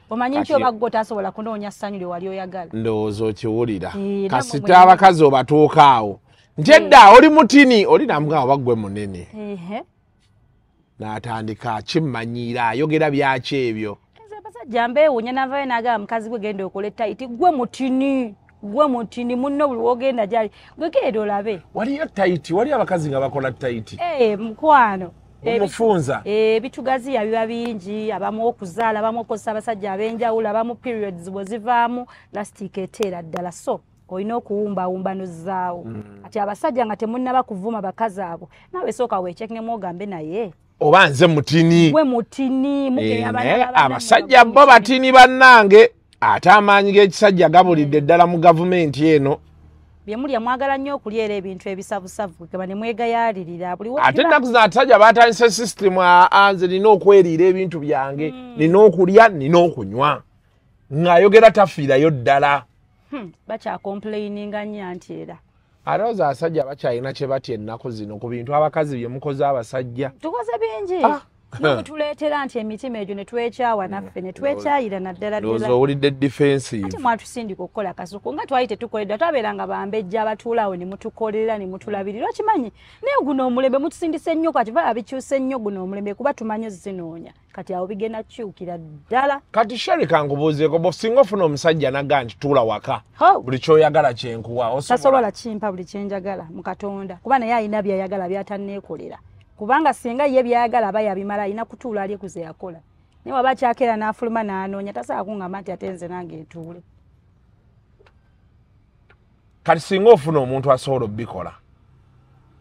[SPEAKER 3] Omanyi nti oba ggwe otasobola kunoonya ssanyu lye wali oyagala.
[SPEAKER 4] Ndowooza okiwulira. Kasita abakazi obatuuka awo. Nti edda oli mutini oli namugamba oba ggwe munene. N'atandika akimmanyiira ayogera byaki ebyo.
[SPEAKER 3] Abasajja mbeewuunya n'avaayo n'agamba mukazi gwe genda okole tayiti gwe mutini. Gwe mutini munno buli w'ogenda gy'ali gwe genda olabe.
[SPEAKER 4] Waliyo tayiti, waliyo abakazi nga bakola tayiti.
[SPEAKER 3] Mukwano.
[SPEAKER 4] Omufunza.
[SPEAKER 3] Ebitugaziya biba bingi, abamu okuzaala, abamu okukozesa abasajja ab'enjawulo, abamu periods bwe zivaamu lastic eteera ddala so olina okuwumbawumba n'ozzaawo. Ati abasajja nga temunnaba kuvuma bakazi abo naawe sooka weekyekengemu ogambe naye.
[SPEAKER 4] Oba nze mutini.
[SPEAKER 3] Gwe mutini mugeya bana.
[SPEAKER 4] Abasajja bo batini bannange. Ate amaanyi g'ekisajja gabulidde ddala mu gavumenti eno.
[SPEAKER 3] Bye mulya mwagala nnyo okulya era ebintu ebisavusavu geba ne mwegayaalirira.
[SPEAKER 4] Ate ennaku zino abasajja batandise sisitimu nze nina okweriira ebintu byange, nina okulya, nina okunywa. Ng'ayogera tafiirayo ddala.
[SPEAKER 3] Bakyakomplaininga nnyo anti era.
[SPEAKER 4] Alowooza abasajja bakyalina kye batya ennaku zino ku bintu abakazi bye mukoze abasajja.
[SPEAKER 3] Tukoze bingi. Mutuleetera nti emitima egyo ne twekyawa naffe ne twekyayira naddala ddala.
[SPEAKER 4] Ndowooza owulidde defensive.
[SPEAKER 3] Ate mwatusindika okukola kasuku nga twali tetukoledda twabeeranga bambejja abatuula awo ne mutukolerera ne mutulabirira okimanyi naye guno omulembe mutusindise nnyo kati baba bikyuse nnyo guno omulembe kuba tumanyi ozinoonya kati awo bigenda kukyukira ddala.
[SPEAKER 4] Kati Sherry kankubuuzeeko bo singa ofuna omusajja n'agamba nti tuula waka buli ky'oyagala kyenkuwa osobola?
[SPEAKER 3] Tasobola kimpa buli kye njagala mu Katonda kuba naye alina by'ayagala by'atanneekolera. Kubanga singa ye byayagala aba yabimala alina kutuula alye kuze yakola. Naye waba akyakera n'afuluma n'anoonya tasobola kungamba nti ate nze nange ntuule.
[SPEAKER 4] Kati singa ofuna omuntu asobola obbikola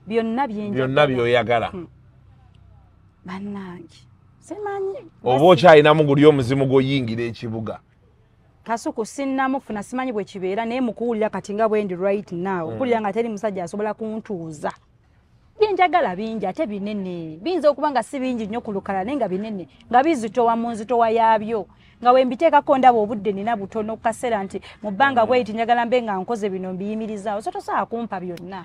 [SPEAKER 3] byonna byenjagala.
[SPEAKER 4] Byonna by'oyagala.
[SPEAKER 3] Bannange simanyi.
[SPEAKER 4] Oba okyalinamu guli omuzimu gw'oyingira ekibuga.
[SPEAKER 3] Kasuku sinnamufuna simanyi bwe kibeera naye mukuwulira kati nga bwe ndi right now. Okuwulira nga teri musajja asobola kuntuuza. Byenjagala bingi ate binene. Biyinza okuba nga si bingi nnyo ku lukala naye nga binene nga bizitowa mu nzitowa yaabyo. Nga we mbiteekako ndaba obudde nina butono ku kaseera nti mu bbanga bweyiti njagala mbe nga nkoze bino mbiyimirizaawo. So tosobola kumpa byonna.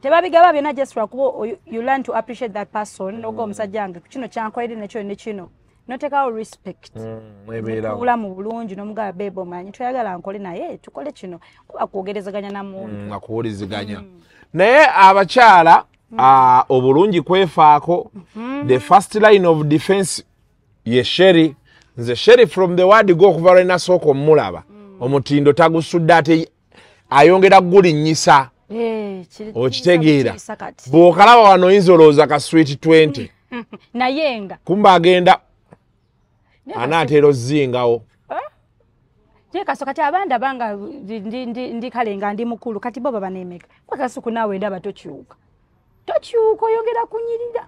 [SPEAKER 3] Tebabigaba byonna just lwakuba you learn to appreciate that person n'oga omusajja wange kino kyankoledde nekyo ne kino. Notekawo respect. Obulamu bulungi n'omugamba babe omanyi toyagala nkole naye tukole kino kuba kwogerezaganya na muntu.
[SPEAKER 4] Nga kuwuliziganya. Naye abakyala obulungi kwefaako. The first line of defense ye Sherry. Nze Sherry from the word go okuva lwe nasooka omulaba, omutindo tagusudde, ate ayongera gulinnyisa. Okitegeera? Bw'okalaba wano oyinza olowooza ka sweet 20,
[SPEAKER 3] naye nga
[SPEAKER 4] kumba agenda anaatera ozingawo.
[SPEAKER 3] Kaso kati abanda banga ndi kale nga ndi mukulu, kati bo baba nemeka kwa Kasuku, naawe ndaba tokyuka, tokyuka, oyongera kunyirira.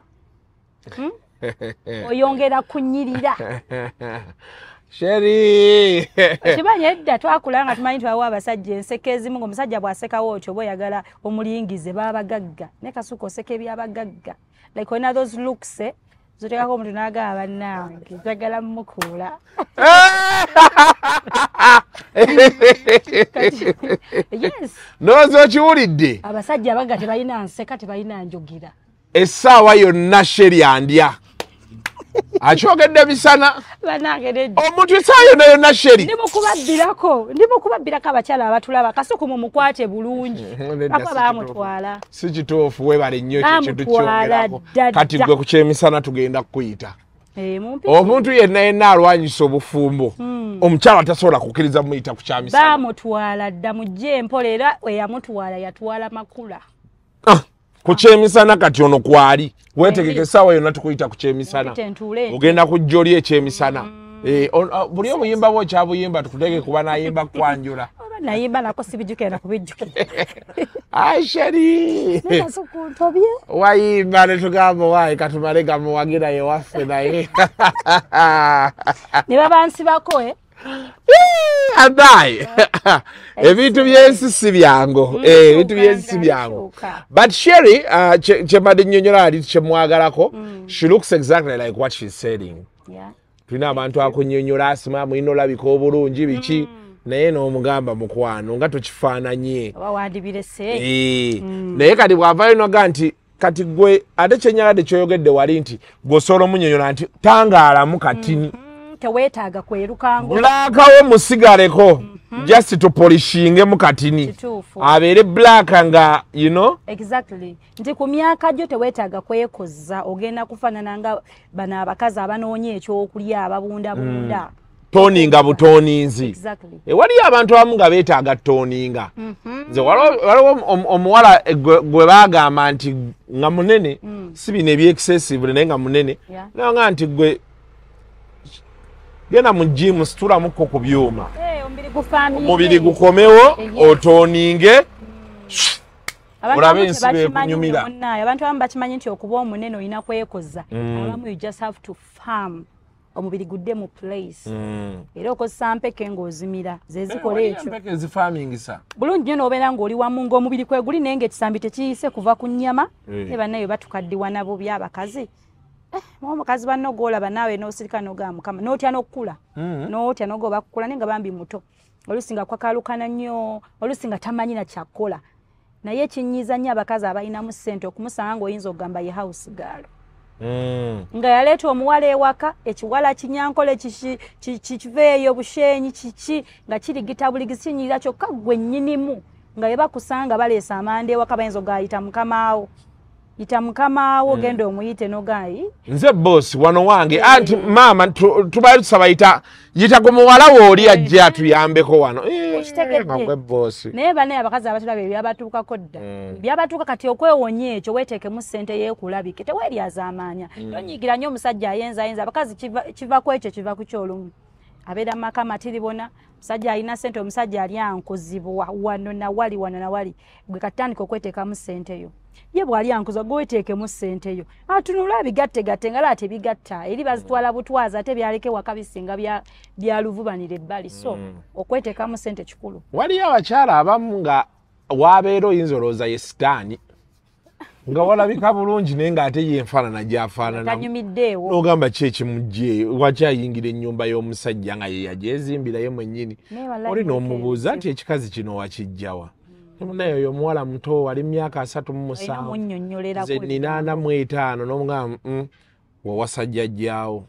[SPEAKER 3] Oyongera kunyirira.
[SPEAKER 4] Sherry.
[SPEAKER 3] Okimanyi edda twakula nga tumanyi twawa abasajja enseko ezimu, ng'omusajja bw'asekawo otyo oba oyagala omulingize, babagagga. Ne Kasuku oseka ebyabagagga, like olina those looks, eh, zoteekako omuntu n'agamba, "Bannange, njagala mmukuula." Yes.
[SPEAKER 4] Ndowooza okiwulidde.
[SPEAKER 3] Abasajja abagagga tebalina nseka, tebalina njogera.
[SPEAKER 4] Essaawa yonna Sherry andya akyogedde misana.
[SPEAKER 3] Bannange, nedda.
[SPEAKER 4] Omuntu essaawa yonna yonna Sherry.
[SPEAKER 3] Ndi mukubabbirako, ndi mukubabbirako. Abakyala abatulaba, Kasuku mumukwate bulungi.
[SPEAKER 4] Nedda,
[SPEAKER 3] ako
[SPEAKER 4] si
[SPEAKER 3] baamutwala.
[SPEAKER 4] Si kituufu. Weebale nnyo ekyo ekintu
[SPEAKER 3] Baamutwala
[SPEAKER 4] kyongerako.
[SPEAKER 3] dda.
[SPEAKER 4] Kati gwe ku kyemisana tugenda kukuyita.
[SPEAKER 3] Eh, mumpi.
[SPEAKER 4] Omuntu yenna yenna alwanyisa obufumbo, omukyala tasobola kukkiriza muyita ku kyamisana.
[SPEAKER 3] Baamutwala dda, mujje empola. Era eyamutwala yatwala makula.
[SPEAKER 4] Ku kyemisana kati ono kwali weetegeka, essaawa yonna tukuyita ku kyemisana.
[SPEAKER 3] Mpite ntuule.
[SPEAKER 4] Ogenda kujja oli ekyemisana. Eh, buli obuyimba bwo okyabuyimba? Tukuteke kuba nayimba kwanjula.
[SPEAKER 3] Oba nayimba nako sibijjukira na kubijjukira.
[SPEAKER 4] Ai Sherry.
[SPEAKER 3] Naye Kasuku ntobye.
[SPEAKER 4] Wayimba ne tugamba, waayi katumale gamuwagira yewaffe, naye
[SPEAKER 3] Ne babansibako, eh?
[SPEAKER 4] Adayi, ebintu byensi si byangu. Eh, ebintu byensi si byangu. But Sherry, kyembadde nnyonnyola ali kyemwagalako, she looks exactly like what she's selling. Tulina abantu akunnyonnyola asima mulina olabika obulungi biki, naye n'omugamba, "Mukwano, nga tokifaananye."
[SPEAKER 3] Oba wandibirese.
[SPEAKER 4] Eh, naye kati bw'avaayo noga nti kati gwe ate kyenyagadde kyoyogedde wali nti gweosobola omunnyonnyola nti tangaalamu katini.
[SPEAKER 3] Teweetaaga kwerukango.
[SPEAKER 4] Black wo musigaleko, just tupolishingemu katini.
[SPEAKER 3] Kituufu.
[SPEAKER 4] Abeere black nga you know.
[SPEAKER 3] Exactly, nti ku myaka gyo teweetaaga kwekozza, ogenda kufaanana nga bano abakazi abanoonya ekyokulya, ababundabunda.
[SPEAKER 4] Toninga butoninzi.
[SPEAKER 3] Exactly.
[SPEAKER 4] Waliyo abantu abamu nga beetaaga toninga. Nze waliwo omuwala, gwe baagamba nti nga munene, si bino ebyexcessive, naye nga munene. Naye nti gwe genda mu gym, situlamuko ku byuma.
[SPEAKER 3] Eh, omubiri gufaamire.
[SPEAKER 4] Omubiri gukomewo, otoninge.
[SPEAKER 3] Abantu
[SPEAKER 4] olabe
[SPEAKER 3] abamu
[SPEAKER 4] ensi
[SPEAKER 3] tebakimanyi
[SPEAKER 4] bwekunyumira.
[SPEAKER 3] nnyo munnaaye. Abantu abamu bakimanyi nti okuba omunene olina kwekoza. Abamu you just have to farm omubiri gudde mu place. Era okozesa mpeke ng'ozimira, ze zikola
[SPEAKER 4] Waliyo
[SPEAKER 3] ekyo.
[SPEAKER 4] empeke ezifamingisa.
[SPEAKER 3] Bulungi nnyo n'obeera ng'oli wamu ng'omubiri kwe guli, naye ng'ekisambi tekiyise kuva ku nnyama.
[SPEAKER 4] Eh.
[SPEAKER 3] Ne bannaye batukaddiwa nabo by'abakazi. Eh, omukazi banno gw'olaba naawe n'osirika n'ogamba Mukama, n'otya n'okukula, n'otya n'ogoba kukula, naye nga bambi muto, oluusi nga kwakalukana nnyo, oluusi nga tamanyi na kyakukola. Naye kinyiiza nnyo abakazi abalinamu ssente okumusanga ng'oyinza okugamba ye house girl, nga yaleeta omuwala ewaka, ekiwala kinyankole kiveeyo bushenyi kiki, nga kirigita buligisi, kinyirira kyokka gwe nnyinimu nga bye bakusanga baleesa amanda ewaka, bayinza ogayita mukamaawo, yita mukamaawo, genda omuyite nogayi.
[SPEAKER 4] Nze bosi wano wange anti maama tubaye tusaba yita yita ku muwala wooli ajje atuyambeko wano. Eh,
[SPEAKER 3] Okitegedde?
[SPEAKER 4] nga gwe bosi.
[SPEAKER 3] Naye banaye abakazi abatulaba ebyabatuukako dda, byabatuuka. Kati okwewonya ekyo, weeteekemu ssente yeekulabike, teweeryazaamaanya, tonyiigira nnyo omusajja ayenzayenza abakazi. Kiva ku ekyo, kiva ku kyolumu abeera mu maka matiribona, omusajja alina ssente, omusajja ali ankozibwa wano nawali, wano nawali. Gwe katandika okweteekamu ssente yo, ye bw'ali ankozibwa, gwe weteekemu ssente yo, atunule abigattegatte nga laa tebigatta, eri bazitwala butwaza, ate byaleke waka bisinga byaluvubanira ebbali. So okweteekamu ssente kikulu.
[SPEAKER 4] Waliyo abakyala abamu nga wabeera oyinza olowooza ye sitaani, nga walabika bulungi, naye ng'ate ye enfaanana gy'afaananamu
[SPEAKER 3] tanyumiddeewo.
[SPEAKER 4] N'ogamba ki ekimugjeeyo? Lwaki ayingira ennyumba y'omusajja nga ye yagyezimbirayo mwennyini?
[SPEAKER 3] Naye wallahi
[SPEAKER 4] Oli
[SPEAKER 3] muleke
[SPEAKER 4] n'omubuuza
[SPEAKER 3] ebizibu.
[SPEAKER 4] nti ekikazi kino wakijjawa? Naye oyo omuwala muto, ali mu myaka asatu mu
[SPEAKER 3] Olina
[SPEAKER 4] musanvu
[SPEAKER 3] munnyonnyoleraku.
[SPEAKER 4] Nze nina 45, n'omugamba, wawasa jjajjaawo."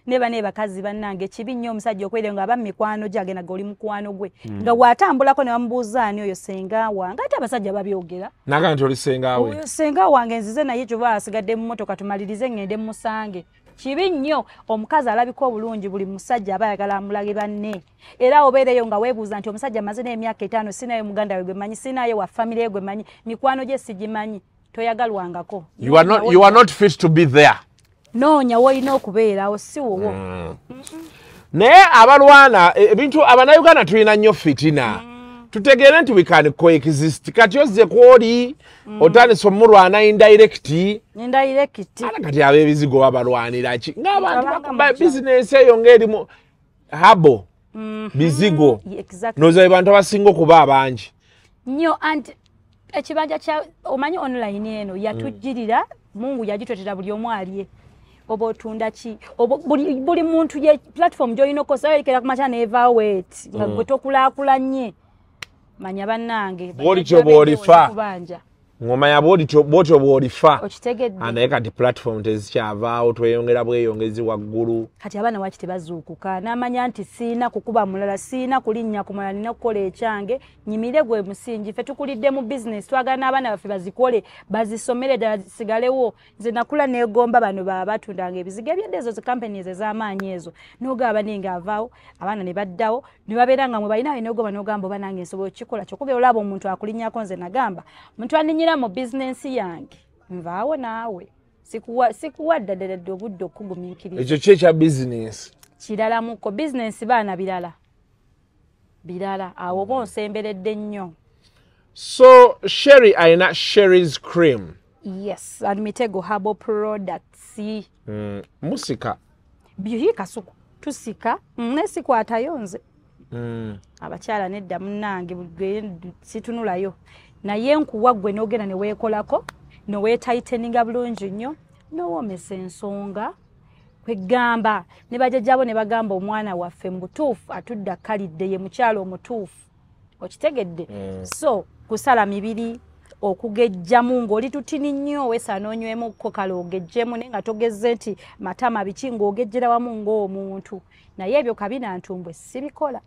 [SPEAKER 3] Neba ne bakazi bannange kibi nnyo omusajja okwere nga aba mikwano gye agenda goli mukwano gwe nga bw'atambulako ne bamubuuza ani oyo senga wange, ate abasajja babyogera
[SPEAKER 4] naga nti oli senga we,
[SPEAKER 3] oyo senga wange nzize naye kyova asigadde mu mmotoka tumalirize ngende musange. Kibi nnyo omukazi alabika obulungi buli musajja aba ayagala amulage banne, era obeereyo nga weebuuza nti omusajja amaze n'emyaka 5 sinayo muganda we gwe mmanyi, sinayo wa famire ye gwe mmanyi, mikwano gye sigimanyi, toyagalwangako.
[SPEAKER 4] You are not fit to be there.
[SPEAKER 3] Noonya woolina okubeerawo si wowo.
[SPEAKER 4] Naye abalwana ebintu abannayuganda tulina nnyo fitina. Tutegeere nti we can coexist. Kati ozze kwoli otandise omulwana indirect.
[SPEAKER 3] Indirect.
[SPEAKER 4] Ate kati ab'ebizigo babalwanira ki? Ng'abantu bakuba bizinensi eyo ng'erimu habo bizigo.
[SPEAKER 3] Exactly.
[SPEAKER 4] Ndowooza be bantu abasinga okuba abangi.
[SPEAKER 3] Nnyo anti ekibanja kya omanyi online eno yatujjirira Mungu yagitwetera buli omu alye. Oba otunda ki buli muntu ye platform gy'olina okukozesa werekera ku makya n'evaawo wet nga gwe tokulaakulanye. Manya bannange
[SPEAKER 4] bw'olityo bw'olifa, ng'omanya bw'otyo bw'olifa.
[SPEAKER 3] Okitegedde.
[SPEAKER 4] Naye kati platform tezikyavaawo, tweyongera bweyongezi waggulu.
[SPEAKER 3] Kati abaana waki tebazuukuka n'amanya nti siina kukuba mulala, siina kulinnya ku mulala, nina kukola ekyange, nyimire gwe musingi. Ffe tukulidde mu bizinesi, twagala n'abaana baffe bazikole, bazisomere ddala zisigalewo. Nze nakula neegomba bano baba batundanga ebizigo ebyedda, ezo zi companies ez'amaanyi ezo, n'ogaba naye ng'avaawo abaana ne baddawo ne babeera nga mwe balina neegomba n'ogamba oba nange nsobola okukikola. Kyokka obeera olaba omuntu akulinnyako. Nze nagamba omuntu aninnyira mu bizinensi yange nvaawo naawe, sikuwa ddala obudde okugumiikiriza.
[SPEAKER 4] Ekyo ki ekya bizinensi?
[SPEAKER 3] Kiralamuko bizinensi baana birala birala, awo oba onsemberedde nnyo.
[SPEAKER 4] So Sherry alina Sherry's cream.
[SPEAKER 3] Yes, and Mitego herbal products.
[SPEAKER 4] Musika
[SPEAKER 3] Byuhi Kasuku tusika naye sikwatayo nze. Abakyala nedda munnange situnulayo, naye nkuwa ggwe n'ogenda ne weekolako ne weetayiteninga bulungi nnyo n'owoomesa ensonga. Kwegamba ne bajjajjaabo ne bagamba omwana waffe mu butuufu atudde akkalidde ye mukyala omutuufu, okitegedde. So kusala mibiri, okugejjamu ng'oli tutini nnyo, weesa n'onywemukko kale ogejjemu, naye nga togezze nti matama biki, ng'ogejjera wamu ng'omuntu. Naye ebyo kabina ntumbwe sibikola.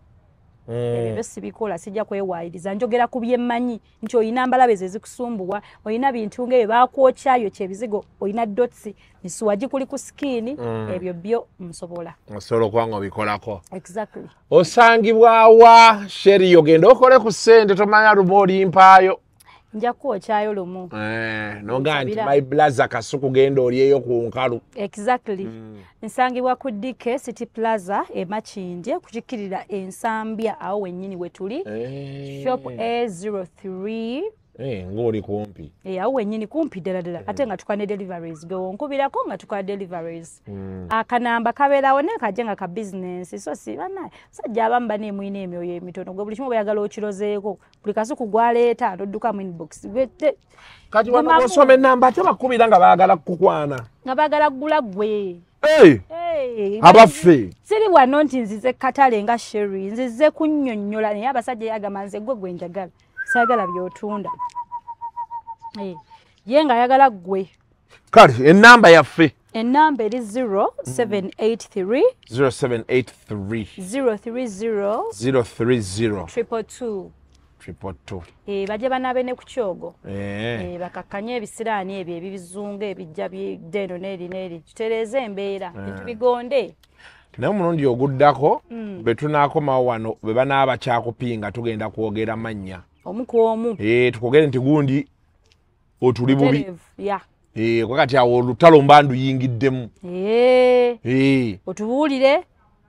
[SPEAKER 3] Ebyo sibikola, sijja kwewaayiriza. Njogera ku byemmanyi nti olina mbalabe ze zikusumbuwa, olina bintu ng'ebyo baakwokyayo kyebizigo, olina dotsi, misuwa gikuli ku skin, ebyo byo nsobola.
[SPEAKER 4] Osobola okuba nga obikolako.
[SPEAKER 3] Exactly.
[SPEAKER 4] Osangibwa wa Sherry? Ogenda okole ku ssente, tomanya lumu olimpaayo.
[SPEAKER 3] Nja kwokyayo lumu.
[SPEAKER 4] Noga nti my blaza Kasuku genda olyeyo ku nkalu.
[SPEAKER 3] Exactly. Nsangibwa ku DK City Plaza e Makindye, kukikirira Ensambya, awo wennyini we tuli. Shop A03.
[SPEAKER 4] Ng'oli kumpi.
[SPEAKER 3] Awo wennyini kumpi ddala ddala. Ate nga tukola ne deliveries. Gwe wonkubirako nga tukola deliveries. Akanamba kabeerawo naye kajja nga ka business. So si bannaye basajja abamu baneemwina emyoyo emitono, gwe buli kimu oyagala okirozeeko, buli Kasuku gw'aleeta n'odduka mu inbox.
[SPEAKER 4] Kati wano osoma ennamba ate bakubira nga baagala kukukwana.
[SPEAKER 3] Nga baagala kugula ggwe.
[SPEAKER 4] Abaffe.
[SPEAKER 3] Siri wano nti nzize katale nga Sherry, nzize kunnyonnyola, naye abasajja yagamba nze ggwe gwe njagala, saagala by'otunda. Ye ng'ayagala ggwe.
[SPEAKER 4] Kale ennamba yaffe.
[SPEAKER 3] Ennamba eri 0783
[SPEAKER 4] 0783
[SPEAKER 3] 030
[SPEAKER 4] 030
[SPEAKER 3] 222.
[SPEAKER 4] 222.
[SPEAKER 3] Bajje banaabe ne ku kyogo. Bakakkanye ebisiraani ebyo ebizungu ebijja bidda eno n'eri n'eri, tutereeze embeera, tetubigonde.
[SPEAKER 4] Naye omulundi oguddako bwe tunaakomawo wano bwe banaaba kyakupinga tugenda kwogera mannya.
[SPEAKER 3] Omu ku omu.
[SPEAKER 4] Tukwogere nti gundi otuli bubi.
[SPEAKER 3] Yeah.
[SPEAKER 4] Kati awo olutalo mba nduyingiddemu.
[SPEAKER 3] Otubuulire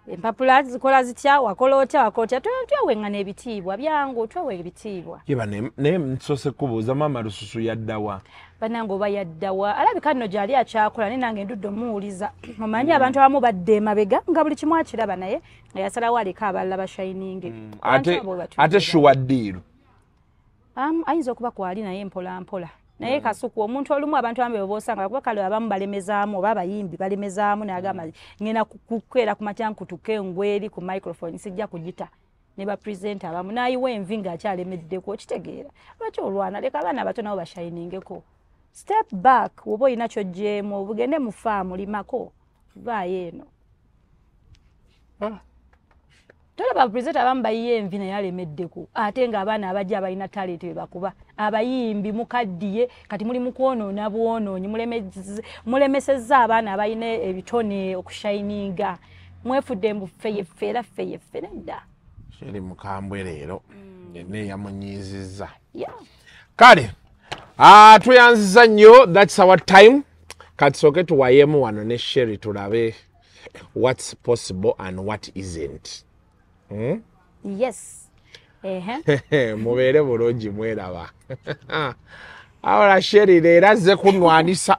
[SPEAKER 3] empapula zikola zitya, wakola otya, wakola otya, tweweŋŋana ebitiibwa byangu, twewe ebitiibwa.
[SPEAKER 4] Yeba naye nsoose kubuuza maama Lususu yaddawa.
[SPEAKER 3] Bannange oba yaddawa, alabika nno gy'ali akyakola, naye nange ndudde omuwuliza. Omanyi abantu abamu badda emabega nga buli kimu akiraba, naye nga yasalawo aleka abalala bashayininge.
[SPEAKER 4] Ate sure deal.
[SPEAKER 3] Ayinza okuba kwali naye mpola mpola. Naye Kasuku omuntu olumu abantu abamu be bosanga kuba kale abamu balemezaamu oba abayimbi balemezaamu n'agamba ngenda kukwera ku makya nkutuke ngweri ku microphone sijja kugita. Ne ba presenter abamu n'ayiwa envi ng'akyalemeddeko, okitegeera. Lwaki olwana? Leka abaana abato nabo bashayiningeko. Step back, woba olina ky'oggyeemu, ogende mu faamu limako, vaayo eno. Tolaba presenter abamu bayiye envi naye alemeddeko, ate ng'abaana abajja abalina talent be bakuba. Abayimbi mukaddiye, kati muli mu kwonoona bwonoonyi, mulemesezza abaana abalina ebitone okushininga. Mwefudde mbu ffe yeffe era ffe yeffe, nedda.
[SPEAKER 4] Sherry mukambwe leero yenna eyamunyiizizza.
[SPEAKER 3] Yeah.
[SPEAKER 4] Kale tuyanziza nnyo, that's our time. Kati sooke tuwayemu wano ne Sherry tulabe what's possible and what isn't.
[SPEAKER 3] Yes. Ehe.
[SPEAKER 4] Mubeere bulungi, mweraba. Awala Sherry leero azze kunwanisa.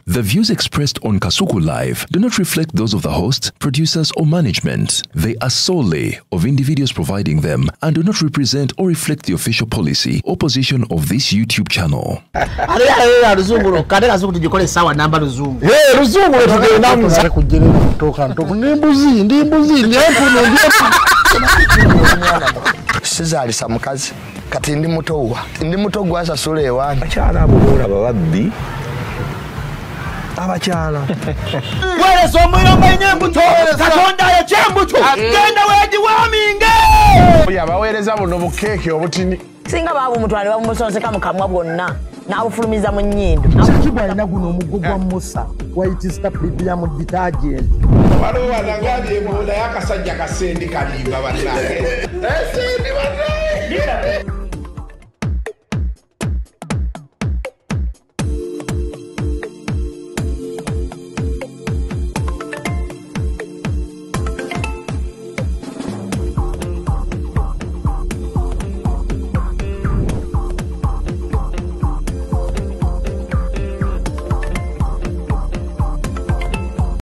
[SPEAKER 1] The views expressed on Kasuku Live do not reflect those of the host, producers, or management. They are solely of individuals providing them and do not represent or reflect the official policy or position of this YouTube channel.
[SPEAKER 6] Ate ate luzungu lwokka, ate Kasuku tugikole essaawa namba luzungu.
[SPEAKER 7] Hey, luzungu lwe tugendamu. Kujjerera kutoka ntoku ndi mbuzi, ndi mbuzi, ndi empunu, ndi empunu. Sizaalisa mukazi, kati ndi muto wa. Ndi muto gwasasula ewange.
[SPEAKER 8] Abakyala abo boolaba babbi. Abakyala.
[SPEAKER 6] Weereza omuliro nga embuto, Katonda ayokya embuto, genda weegiwaaminge.
[SPEAKER 4] Oyo abaweereza buno bukeeke obutini.
[SPEAKER 9] Singa baabumutwala ne babumusonseka mu kamwa bwonna, n'abufulumiza mu nnyindo.
[SPEAKER 11] Kiki alina guno omuggo gwa Musa, White Star Premium Detergent.
[SPEAKER 4] Waliwo wanagambye mbu naye akasajja kasendi kalimba bannange. Sendi!